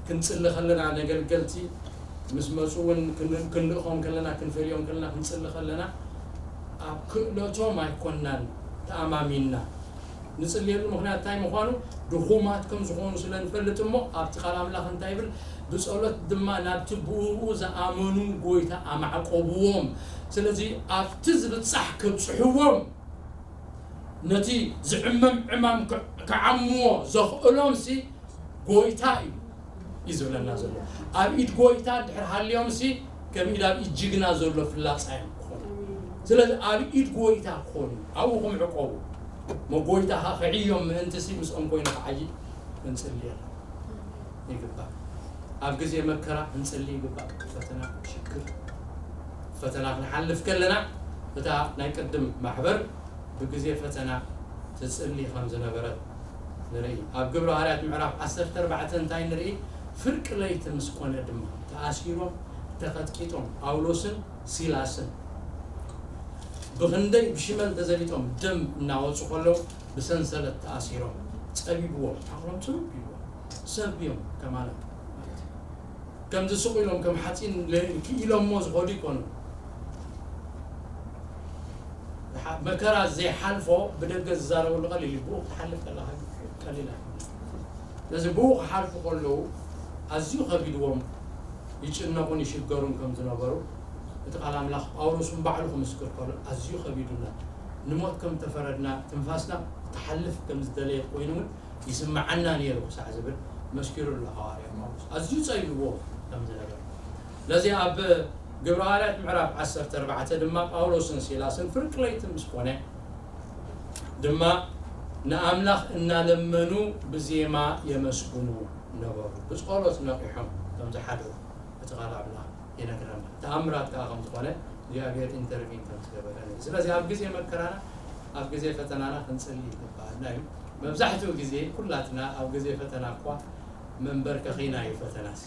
ክንጽሊ ከለና ነገልገልቲ ምስ መፁ እውን ክንልእኾም ከለና ክንፈልዮም ከለና ክንጽሊ ከለና ኣብ ክእለቶም ኣይኮናን ተኣማሚንና ንጽልየሉ ምኽንያት እንታይ ምዃኑ ድኹማት ከም ዝኾኑ ስለ ንፈልጥ እሞ ኣብቲ ቃል ኣምላኽ እንታይ ይብል ብጸሎት ድማ ናብቲ ብኡ ዝኣመኑ ጎይታ ኣማዕቆብዎም ስለዚ ኣብቲ ዝብጻሕ ከብጽሕዎም ነቲ ዝዕመም ዕማም ክዓምዎ ዘኽእሎም ሲ ጎይታ እዩ እዩ ዝብለና ዘሎ። ኣብ ኢድ ጎይታ እንድሕር ሃልዮም ሲ ከም ኢድ ኣብ ኢድ ጅግና ዘሎ ፍላጻ እዮም ክኾኑ። ስለዚ ኣብ ኢድ ጎይታ ክኾኑ ኣብኡ ክምዕቆቡ መጎይታ ከዓ ክዕዮም ምእንቲ ሲ ምስኦም ኮይኑ ክዓይ ክንጽሊ ኣለና ይግባእ። ኣብ ግዜ መከራ ክንጽሊ ይግባእ። ፈተና ሽግር ፈተና ክንሓልፍ ከለና እታ ናይ ቅድም ማሕበር ብግዜ ፈተና ትጽሊ ከም ዝነበረት ንርኢ። ኣብ ግብረ ሃዋርያት ምዕራፍ ዓሰርተ ኣርባዕተ እንታይ ንርኢ? ፍርቂ ለይቲ ምስ ኮነ ድማ ተኣሲሮም ተቐጥቂጦም ጳውሎስን ሲላስን ብኽንደይ ብሽመል ተዘቢጦም ደም እናወፁ ከለዉ ብሰንሰለት ተኣሲሮም ጸቢብዎም ሓቕሎም ጽብብ ኢልዎም ሰብ እዮም ከማለት ማለት እዩ። ከም ዝስቑ ኢሎም ከም ሓፂን ክኢሎሞ ዝኸዱ ይኮኑ። መከራ ዘይሓልፎ ብደገ ዝዛረበሉ ቀሊል እዩ። ብኡ ክትሓልፍ ከለካ ቀሊል ኣይኮነ። ስለዚ ብኡ ክሓልፉ ከለዉ ኣዝዩ ከቢድዎም ይጭነቑን ይሽገሩን ከም ዝነበሩ እቲ ቃል ኣምላኽ ጳውሎስ እውን ባዕሉ ክምስክር ከሎ ኣዝዩ ከቢዱና ንሞት ከም ተፈረድና ትንፋስና ክትሓልፍ ከም ዝደለየት ኮይኑ እውን ይስምዓና ነይሩ ክሳዕ ዝብል መስኪሩ ኣሎ ሃዋርያ ጳውሎስ ኣዝዩ ጸቢብዎ ከም ዝነበረ። ስለዚ ኣብ ግብረ ሃዋርያት ምዕራፍ ዓሰርተ ኣርባዕተ ድማ ጳውሎስን ሲላስን ፍርቂ ለይቲ ምስ ኮነ ድማ ንኣምላኽ እናለመኑ ብዜማ የመስግኑ ነበሩ። ብጸሎት ነቒሖም ከም ዝሓደሩ እቲ ቃል ኣምላኽ ይነግረና። ተኣምራት ከዓ ከም ዝኾነ እግዚኣብሔር ኢንተርቪን ከም ዝገበረ ንርኢ። ስለዚ ኣብ ግዜ መከራና ኣብ ግዜ ፈተናና ክንጽሊ ይግባኣና እዩ። መብዛሕትኡ ግዜ ኩላትና ኣብ ግዜ ፈተና እኳ መንበርከኺና እዩ ፈተናስ።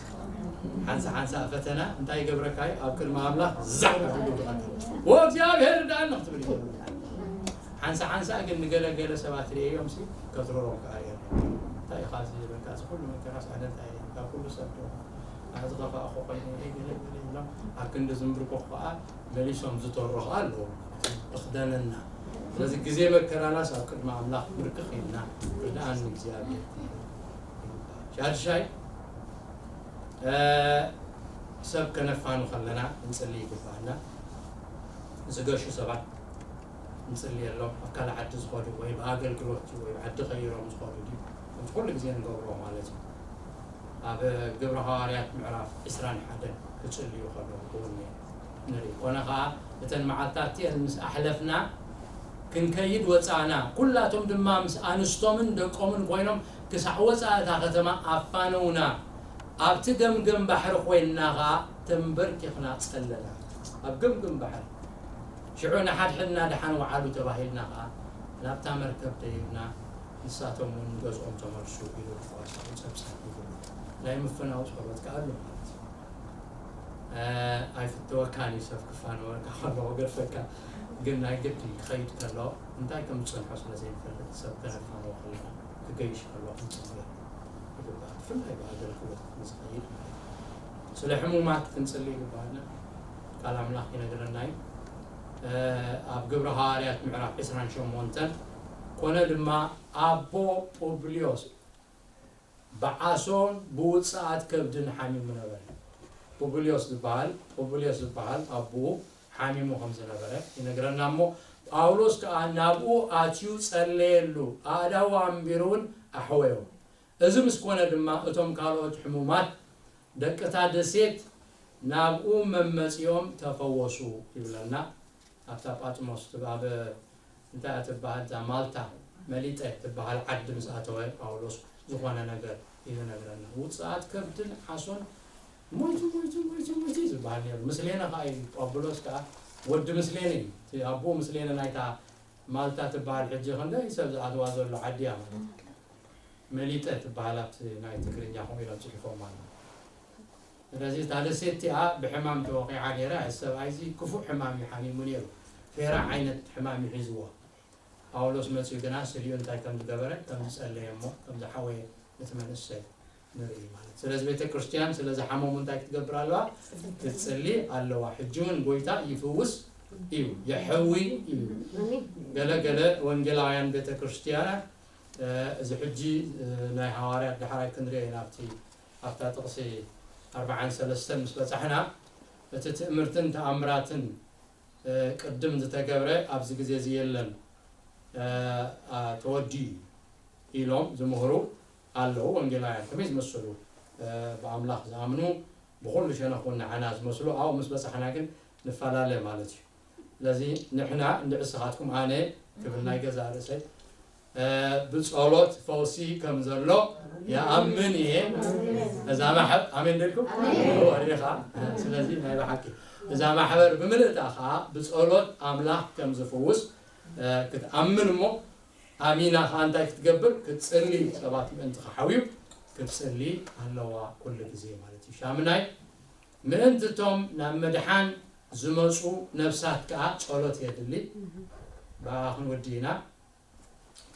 ሓንሳ ሓንሳ ፈተና እንታይ ይገብረካ እዩ? ኣብ ቅድሚ ኣምላኽ ዛዕ ኣቢሉ ይቐትል። "ወእግዚኣብሔር ርድኣኒ" ክትብል ይገብረካ። ሓንሳ ሓንሳ ግን ንገለገለ ሰባት ርእዮም ሲ ከትርሮም ከዓ እዮም። "እንታይ ኢኻ እዚ በቃ እዚ ኩሉ መከራስ ኣነ እንታይ እየ? ካብ ኩሉ ሰብ ዶ ኣነ ዝኸፋእኹ ኮይነ እየ?" ገለ ገለ ይብሎም። ኣብ ክንዲ ዝምብርኮ ከዓ መሊሶም ዝተርኹ ኣለዉ። እኽደነና። ስለዚ ግዜ መከራናስ ኣብ ቅድሚ ኣምላኽ ብርክኽ ኢልና ርድኣኒ እግዚኣብሔር። ሻድሻይ እ፣ ሰብ ከነፋኑ ከለና ክንጽሊ ይግባኣና። ዝገሹ ሰባት ንጽልየሎም። ኣብ ካልእ ዓዲ ዝኸዱ ወይ ብኣገልግሎት ድዩ ወይ ብዓዲ ቀይሮም ዝኸዱ ድዩ? ከምቲ ኩሉ ግዜ ንገብሮ ማለት እዩ። ኣብ ግብረ ሃዋርያት ምዕራፍ ዕስራን ሓደን ክጽልዩ ከለዉ እውን ንርኢ። ኮነ ኸኣ እተን መዓልታት እቲአን ምስ ኣሕለፍና ክንከይድ ወጻእና። ኩላቶም ድማ ምስ ኣንስቶምን ደቆምን ኮይኖም ክሳዕ ወጻኢ እታ ከተማ ኣፋነዉና። ኣብቲ ገምገም ባሕሪ ኮይንና ኸኣ ተንበርኪኽና ጸለና። ኣብ ገምገም ባሕሪ። ሽዑ ንሓድሕድና ደሓን ወዓሉ ተባሂልና ኸኣ ናብታ መርከብ ደይብና ንሳቶም እውን ንገዝኦም ተመልሱ ኢሉ ንፋስ ጸብጻብ ይብሉ። ናይ ምፍናው ጸሎት ከኣ ኣሎ ማለት እዩ። እ፣ ኣይፍተወካን እዩ ሰብ ክፋነወካ ከሎ ክገድፈካ። ግን ናይ ግዲ ክኸይድ ከሎ እንታይ ከም ዝጸንሖ ስለ ዘይንፈልጥ ሰብ ከነፋንዎ ከለና ክገይሽ ከሎ ክንጽበ ይግባእ። ብፍላይ ብኣገልግሎት ንዝኸይድ ማለት እዩ። ስለ ሕሙማት ክንጽሊ ይግባኣና። ቃል ኣምላኽ ይነግረና እዩ። እ፣ ኣብ ግብረ ሃዋርያት ምዕራፍ ዕስራን ሸሞንተን፣ ኮነ ድማ ኣቦ ጳብልዮስ ብዓሶን ብውጽኣት ከብድን ሓሚሙ ነበረ። ጳብልዮስ ዝበሃል፣ ጳብልዮስ ዝበሃል ኣቦኡ ሓሚሙ ከም ዝነበረ ይነግረና እሞ፣ ጳውሎስ ከኣ ናብኡ ኣትዩ ጸለየሉ፣ ኣእዳዉ ኣንቢሩ እውን ኣሕወዮ። እዚ ምስ ኮነ ድማ እቶም ካልኦት ሕሙማት ደቅታ ደሴት ናብኡ መመጺኦም ተፈወሱ ይብለና። ኣብታ ጳጥሞስ ትብ-፣ ኣብ እንታይ እያ ትበሃል እዛ ማልታ መሊጠ ትበሃል ዓዲ ምስ ኣተወ ጳውሎስ ዝኾነ ነገር እዩ ዝነግረና። ውጽኣት ከብድን ዓሶን ሞይቱ፣ ሞይቱ፣ ሞይቱ፣ ሞይቱ እዩ ዝበሃል ነይሩ። ምስሌነ ከኣ እዩ፣ ጳውሎስ ከኣ ወዲ ምስሌነ እዩ። እቲ ኣቦኡ ምስሌነ ናይታ ማልታ ትበሃል ሕጂ ክንደይ ሰብ ዝኣትዋ ዘሎ ዓዲ እያ ማለት እዩ። መሊጠ ትበሃል ኣብቲ ናይ ትግርኛ ከምኡ ኢሎም ጽሒፎም ኣለዉ። ስለዚ እታ ደሴት እቲኣ ብሕማም ተወቒዓ ነይራ። እዚ ሰብኣይ እዚ ክፉእ ሕማም እዩ ሓሚሙ ነይሩ። ፌራ ዓይነት ሕማም እዩ ሒዝዎ። ጳውሎስ መጺኡ ግና ስሪኡ እንታይ ከም ዝገበረ፣ ከም ዝጸለየ እሞ ከም ዝሓወየ እቲ መንእሰይ ንርኢ ማለት። ስለዚ ቤተ ክርስቲያን ስለ ዝሓመሙ እንታይ ክትገብር ኣለዋ? ክትጽሊ ኣለዋ። ሕጂ እውን ጎይታ ይፍውስ እዩ፣ የሕዊ እዩ። ገለ ገለ ወንጌላውያን ቤተ ክርስቲያናት፣ እ፣ እዚ ሕጂ፣ እ፣ ናይ ሃዋርያት ዳሕራይ ክንሪኦ ኢና ኣብቲ፣ ኣብታ ጥቕሲ ኣርባዓን ሰለስተን ምስ በጻሕና፣ እቲ ትእምርትን ተኣምራትን፣ እ፣ ቅድም ዝተገብረ ኣብዚ ግዜ እዚ የለን፣ እ፣ ኣ፣ ተወዲኡ እዩ ኢሎም ዝምህሩ ኣለዉ። ወንጌላውያን ከመይ ዝመሰሉ ብኣምላኽ ዝኣምኑ ብኹሉ ሸነኹ ንዓና ዝመስሉ ኣብኡ ምስ በጻሕና ግን ንፈላለ ማለት እዩ። ስለዚ ንሕና እንድዒ ንስኻትኩም ኣነ ክብል ናይ ገዛእ ርእሰይ ብጸሎት ፈውሲ ከም ዘሎ ይኣምን እየ። እዛ ማሕበር ኣሜን ደልኩም ወሪኻ። ስለዚ ናይ ብሓቂ እዛ ማሕበር ብምልእታ ከዓ ብጸሎት ኣምላኽ ከም ዝፍውስ ክትኣምን እሞ ኣሚና ከዓ እንታይ ክትገብር ክትጽሊ ሰባት ምእንቲ ክሓውዩ ክትጽሊ ኣለዋ ኩሉ ግዜ ማለት እዩ። ሻምናይ ምእንቲ እቶም ናብ ምድሓን ዝመፁ ነፍሳት ከዓ ጸሎት የድሊ። ብኣ ክንወዲ ኢና።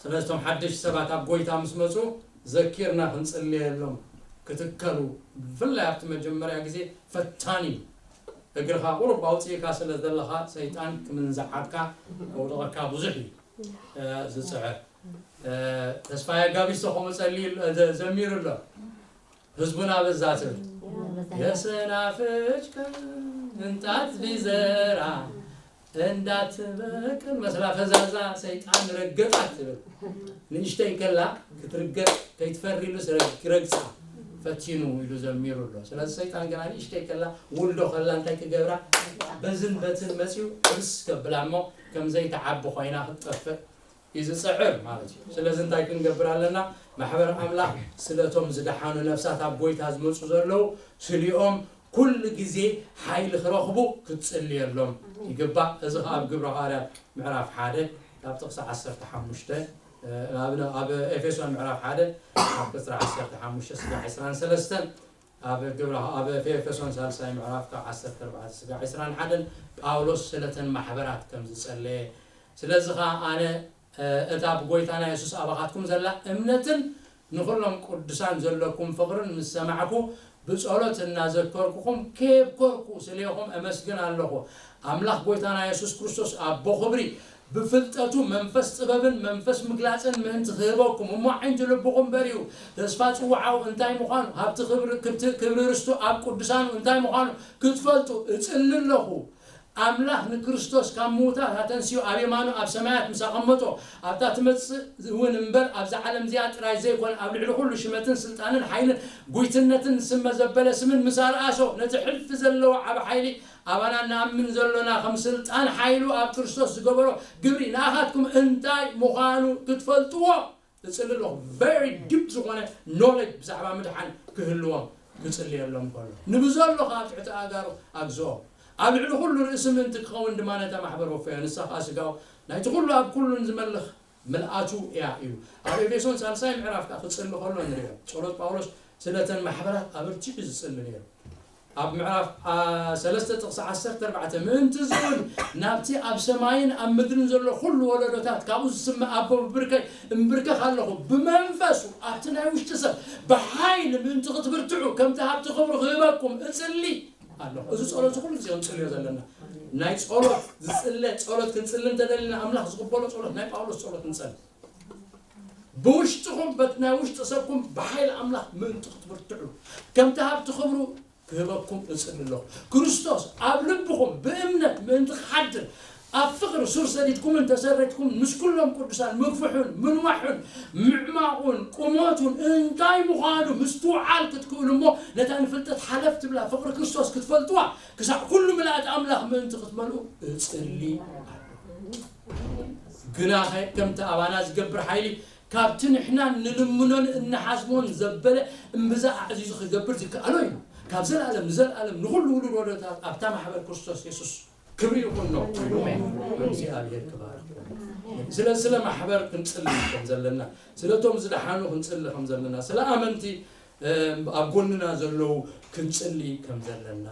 ስለዚ እቶም ሓደሽቲ ሰባት ኣብ ጎይታ ምስ መፁ ዘኪርና ክንፅልየሎም ክትከሉ ብፍላይ ኣብቲ መጀመርያ ግዜ ፈታኒ እዩ። እግርኻ ቁሩብ ኣውፅእካ ስለ ዘለኻ ሰይጣን ክምንዝዓካ ከውድቐካ ብዙሕ እዩ ዝፅዕር። ተስፋ የጋቢስቶ ከምኡ ጸልዩ ዘሚሩ ኣሎ። ህዝቡና በዛ ትብል የሰናፍጭ ቅንጣት ቢዘራ እንዳትበቅል መስላ ፈዛዛ ሰይጣን ረገጣት ትብል ንእሽተይ ከላ ክትርገጥ ከይትፈሪ ኢሉስ ረግ- ክረግጻ ፈቲኑ ኢሉ ዘሚሩ ኣሎ። ስለዚ ሰይጣን ግና ንእሽተይ ከላ ውልዶ ከላ እንታይ ክገብራ በዝን በትን መጺኡ ዕብስ ከብላ እሞ ከም ዘይተዓቢ ኮይና ክትጠፍእ እዩ ዝጽዕር ማለት እዩ። ስለዚ እንታይ ክንገብር ኣለና? ማሕበር ኣምላኽ ስለቶም ዝደሓኑ ነፍሳት ኣብ ጎይታ ዝመጹ ዘለዉ ስሊኦም ኩሉ ግዜ ሓይሊ ክረኽቡ ክትጽልየሎም ይግባእ። እዚ ኸኣ ኣብ ግብረ ሃዋርያት ምዕራፍ ሓደ ካብ ጥቕሲ ዓሰርተ ሓሙሽተ ኣብ ኣብ ኤፌሶን ምዕራፍ ሓደ ካብ ቁጽሪ ዓሰርተ ሓሙሽተ ስጋዕ ዕስራን ሰለስተን ኣብ ግብረ ኣብ ኤፌሶን ሳልሳይ ምዕራፍ ካብ ዓሰርተ ኣርባዕተ ስጋዕ ዕስራን ሓደን ጳውሎስ ስለተን ማሕበራት ከም ዝጸለየ ስለዚ ኸኣ ኣነ እታ ብጎይታና የሱስ ኣባኻትኩም ዘላ እምነትን ንኹሎም ቅዱሳን ዘለኩም ፍቕርን ምስ ሰማዕኩ ብጸሎት እናዘከርኩኹም ከየብኮርኩ ስሌኹም እመስግን ኣለኹ። ኣምላኽ ጎይታና የሱስ ክርስቶስ ኣቦ ክብሪ ብፍልጠቱ መንፈስ ጥበብን መንፈስ ምግላጽን ምእንቲ ክህበኩም እሞ ዓይንቲ ልብኹም በሪሁ ተስፋ ጽውዓው እንታይ ምዃኑ ሃብቲ ክብሪ ክብቲ ክብሪ ርስቱ ኣብ ቅዱሳኑ እንታይ ምዃኑ ክትፈልጡ እጽሊ ኣለኹ። ኣምላኽ ንክርስቶስ ካብ ምዉታት ኣተንስዩ ኣብ የማኑ ኣብ ሰማያት ምስ ኣቐመጦ ኣብታ ትመጽእ እውን እምበር ኣብዛ ዓለም እዚኣ ጥራይ ዘይኮነ ኣብ ልዕሊ ኩሉ ሽመትን ስልጣንን ሓይልን ጉይትነትን ስመ ዘበለ ስምን ምስ ኣርኣሶ ነቲ ሕልፊ ዘለዎ ዓቢ ሓይሊ ኣባና ንኣምን ዘሎና ከም ስልጣን ሓይሉ ኣብ ክርስቶስ ዝገበሮ ግብሪ ንኣኻትኩም እንታይ ምዃኑ ክትፈልጥዎ እጽሊ ኣለኹ። Very deep ዝኾነ knowledge ብዛዕባ ምድሓን ክህልዎም ክጽልየሎም ከሎ ንብዘሎ ከዓ ኣብ ትሕቲ ኣእጋሩ ኣግዝኦም። ኣብ ልዕሊ ኩሉ ርእሲ ምእንቲ ክኸውን ድማ ነታ ማሕበር ወፈዮ። ንሳ ከዓ ስጋው ናይቲ ኩሉ ኣብ ኩሉን ዝመልኽ ምልኣቱ እያ ኢሉ ኣብ ኤፌሶን ሳልሳይ ምዕራፍ ከዓ ክጽሊ ከሎ ንሪኦ። ጸሎት ጳውሎስ ስለተን ማሕበራት ኣበርቲዑ ዝጽሊ ነይሩ። ኣብ ምዕራፍ ሰለስተ ጥቕሲ ዓሰርተ ኣርባዕተ ምእንቲ እዚ እውን ናብቲ ኣብ ሰማይን ኣብ ምድርን ዘሎ ኩሉ ወለዶታት ካብኡ ዝስምዕ ኣቦ ብብርከይ እምብርከኽ ኣለኹ ብመንፈሱ ኣብቲ ናይ ውሽጢ ሰብ ብሓይሊ ምእንቲ ክትብርትዑ ከምቲ ሃብቲ ክብሩ ክህበኩም እጽሊ ኣለኹ። እዚ ጸሎት እዚ ኩሉ ግዜ ክንጽልዮ ዘለና ናይ ጸሎት ዝጽለ ጸሎት ክንጽሊ እንተደሊና ኣምላኽ ዝቕበሎ ጸሎት ናይ ጳውሎስ ጸሎት ንጸሊ። ብውሽጥኹም በቲ ናይ ውሽጢ ሰብኩም ብሓይሊ ኣምላኽ ምእንቲ ክትብርትዑ ከምቲ ሃብቲ ክብሩ ክህበኩም እጽሊ ኣለኹ። ክርስቶስ ኣብ ልብኹም ብእምነት ምእንቲ ክሓድር ኣብ ፍቕሪ ሱር ሰዲድኩምን ተሰሪትኩም ምስ ኩሎም ቅዱሳን ምግፍሑን ምንዋሑን ምዕማቑን ቁመቱን እንታይ ምዃኑ ምስትውዓል ክትክእሉ እሞ ነታ ንፍልጠት ሓለፍ ትብላ ፍቕሪ ክርስቶስ ክትፈልጥዋ ክሳዕ ኩሉ ምልኣት ኣምላኽ ምእንቲ ክትመልኡ እጽሊ ኣለኹ። ግናኸ ከምቲ ኣባና ዝገብር ሓይሊ ካብቲ ንሕና ንልምኖን እንሓስቦን ዘበለ እምብዛ ኣዕዚዙ ክገብር ዝከኣሎ እዩ። ካብ ዘለኣለም ንዘለኣለም ንኹሉ ውሉድ ወለዶታት ኣብታ ማሕበር ክርስቶስ የሱስ ክብሪ ይኹኖ። እግዚኣብሔር ክባርክ። ስለ ስለ ማሕበር ክንጽሊ ከም ዘለና፣ ስለቶም ዝደሓኑ ክንጽሊ ከም ዘለና፣ ስለ ኣመንቲ ኣብ ጎንና ዘለዉ ክንጽሊ ከም ዘለና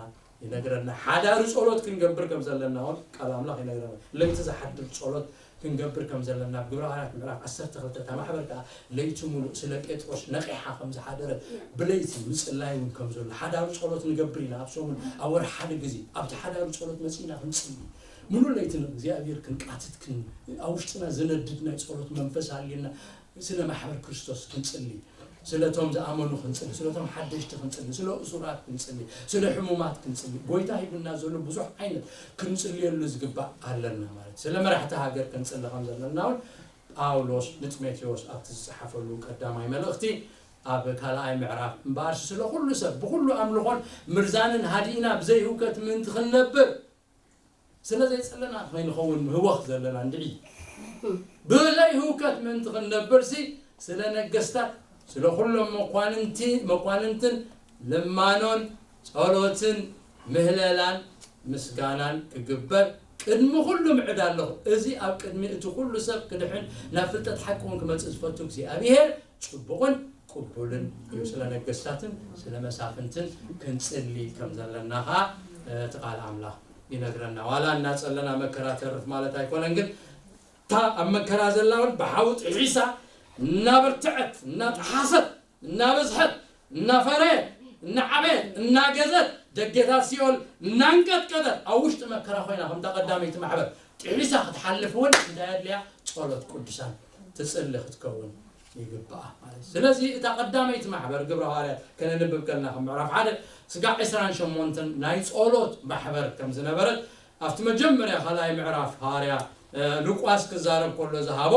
ይነግረና። ሓዳሪ ጸሎት ክንገብር ከም ዘለና እውን ቃል ኣምላኽ ይነግረና። ለይቲ ዝሓድር ጸሎት ክንገብር ከም ዘለና ኣብ ግብረ ሃዋርያት ምዕራፍ ዓሰርተ ክልተ እታ ማሕበር ከኣ ለይቲ ሙሉእ ስለ ጴጥሮስ ነቒሓ ከም ዝሓደረት ብለይቲ ምጽላይ እውን ከም ዘሎ ሓዳሪ ጸሎት ንገብር ኢና። ኣብ ሰሙን ኣብ ወርሒ ሓደ ግዜ ኣብቲ ሓዳሪ ጸሎት መጺእና ክንጽሊ ሙሉእ ለይቲ ንእግዚኣብሔር ክንቃትት ክን ኣብ ውሽጥና ዝነድድ ናይ ጸሎት መንፈስ ሃልዩና ስለ ማሕበር ክርስቶስ ክንጽሊ ስለቶም ዝኣመኑ ክንጽሊ፣ ስለቶም ሓደሽቲ ክንጽሊ፣ ስለ እሱራት ክንጽሊ፣ ስለ ሕሙማት ክንጽሊ፣ ጎይታ ሂቡና ዘሎ ብዙሕ ዓይነት ክንጽልየሉ ዝግባእ ኣለና ማለት እዩ። ስለ መራሕቲ ሃገር ክንጽሊ ከም ዘለና እውን ጳውሎስ ንጢሞቴዎስ ኣብቲ ዝጸሓፈሉ ቀዳማይ መልእኽቲ ኣብ ካልኣይ ምዕራፍ እምበኣርሲ ስለ ኩሉ ሰብ ብኩሉ ኣምልኾን ምርዛንን ሃዲእና ብዘይ ህውከት ምእንቲ ክንነብር ስለ ዘይጸለና ከይንኸውን ምህወኽ ዘለና እንድዒ ብዘይ ህውከት ምእንቲ ክንነብርሲ ስለ ነገስታት ስለ ኩሎም መኳንንቲ መኳንንትን ልማኖን ጸሎትን ምህለላን ምስጋናን ክግበር ቅድሚ ኩሉ ምዕድ ኣለኹ። እዚ ኣብ ቅድሚ እቲ ኩሉ ሰብ ክድሕን ናብ ፍልጠት ሓቂ እውን ክመጽእ ዝፈቱ እግዚኣብሔር ጽቡቕን ቅቡልን እዩ። ስለ ነገስታትን ስለ መሳፍንትን ክንጽሊ ከም ዘለና ኸዓ እቲ ቃል ኣምላኽ ይነግረና። ዋላ እናጸለና መከራ ተርፍ ማለት ኣይኮነን፣ ግን እታ ኣብ መከራ ዘላ እውን ብሓዊ ጥሒሳ እናበርትዐት እናጠሓሰት እናበዝሐት እናፈረየት እናዓበየት እናገዘት ደጌታት ሲኦል እናንቀጥቀጠት ኣብ ውሽጢ መከራ ኮይና ከምታ ቀዳመይቲ ማሕበር ጥሒሳ ክትሓልፍ እውን እንታይ ኣድልያ? ጸሎት ቅዱሳን ትጽሊ ክትከውን ይግባኣ ማለት እዩ። ስለዚ እታ ቀዳመይቲ ማሕበር ግብረ ሃዋርያት ከነንብብ ከለና ከም ምዕራፍ ሓደ ስጋዕ ዕስራን ሸሞንተን ናይ ጸሎት ማሕበር ከም ዝነበረት ኣብቲ መጀመርያ ካልኣይ ምዕራፍ ሃዋርያ ሉቃስ ክዛረብ ከሎ ዝሃቦ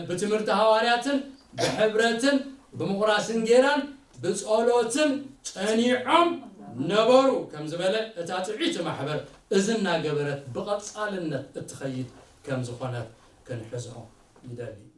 ብትምህርቲ ሃዋርያትን ብሕብረትን ብምቑራስ እንጌራን ብጸሎትን ጸኒዖም ነበሩ ከም ዝበለ እታ ጥዕይቲ ማሕበር እዚ እናገበረት ብቐጻልነት እትኸይድ ከም ዝኾነት ክንሕዞ ይደሊ።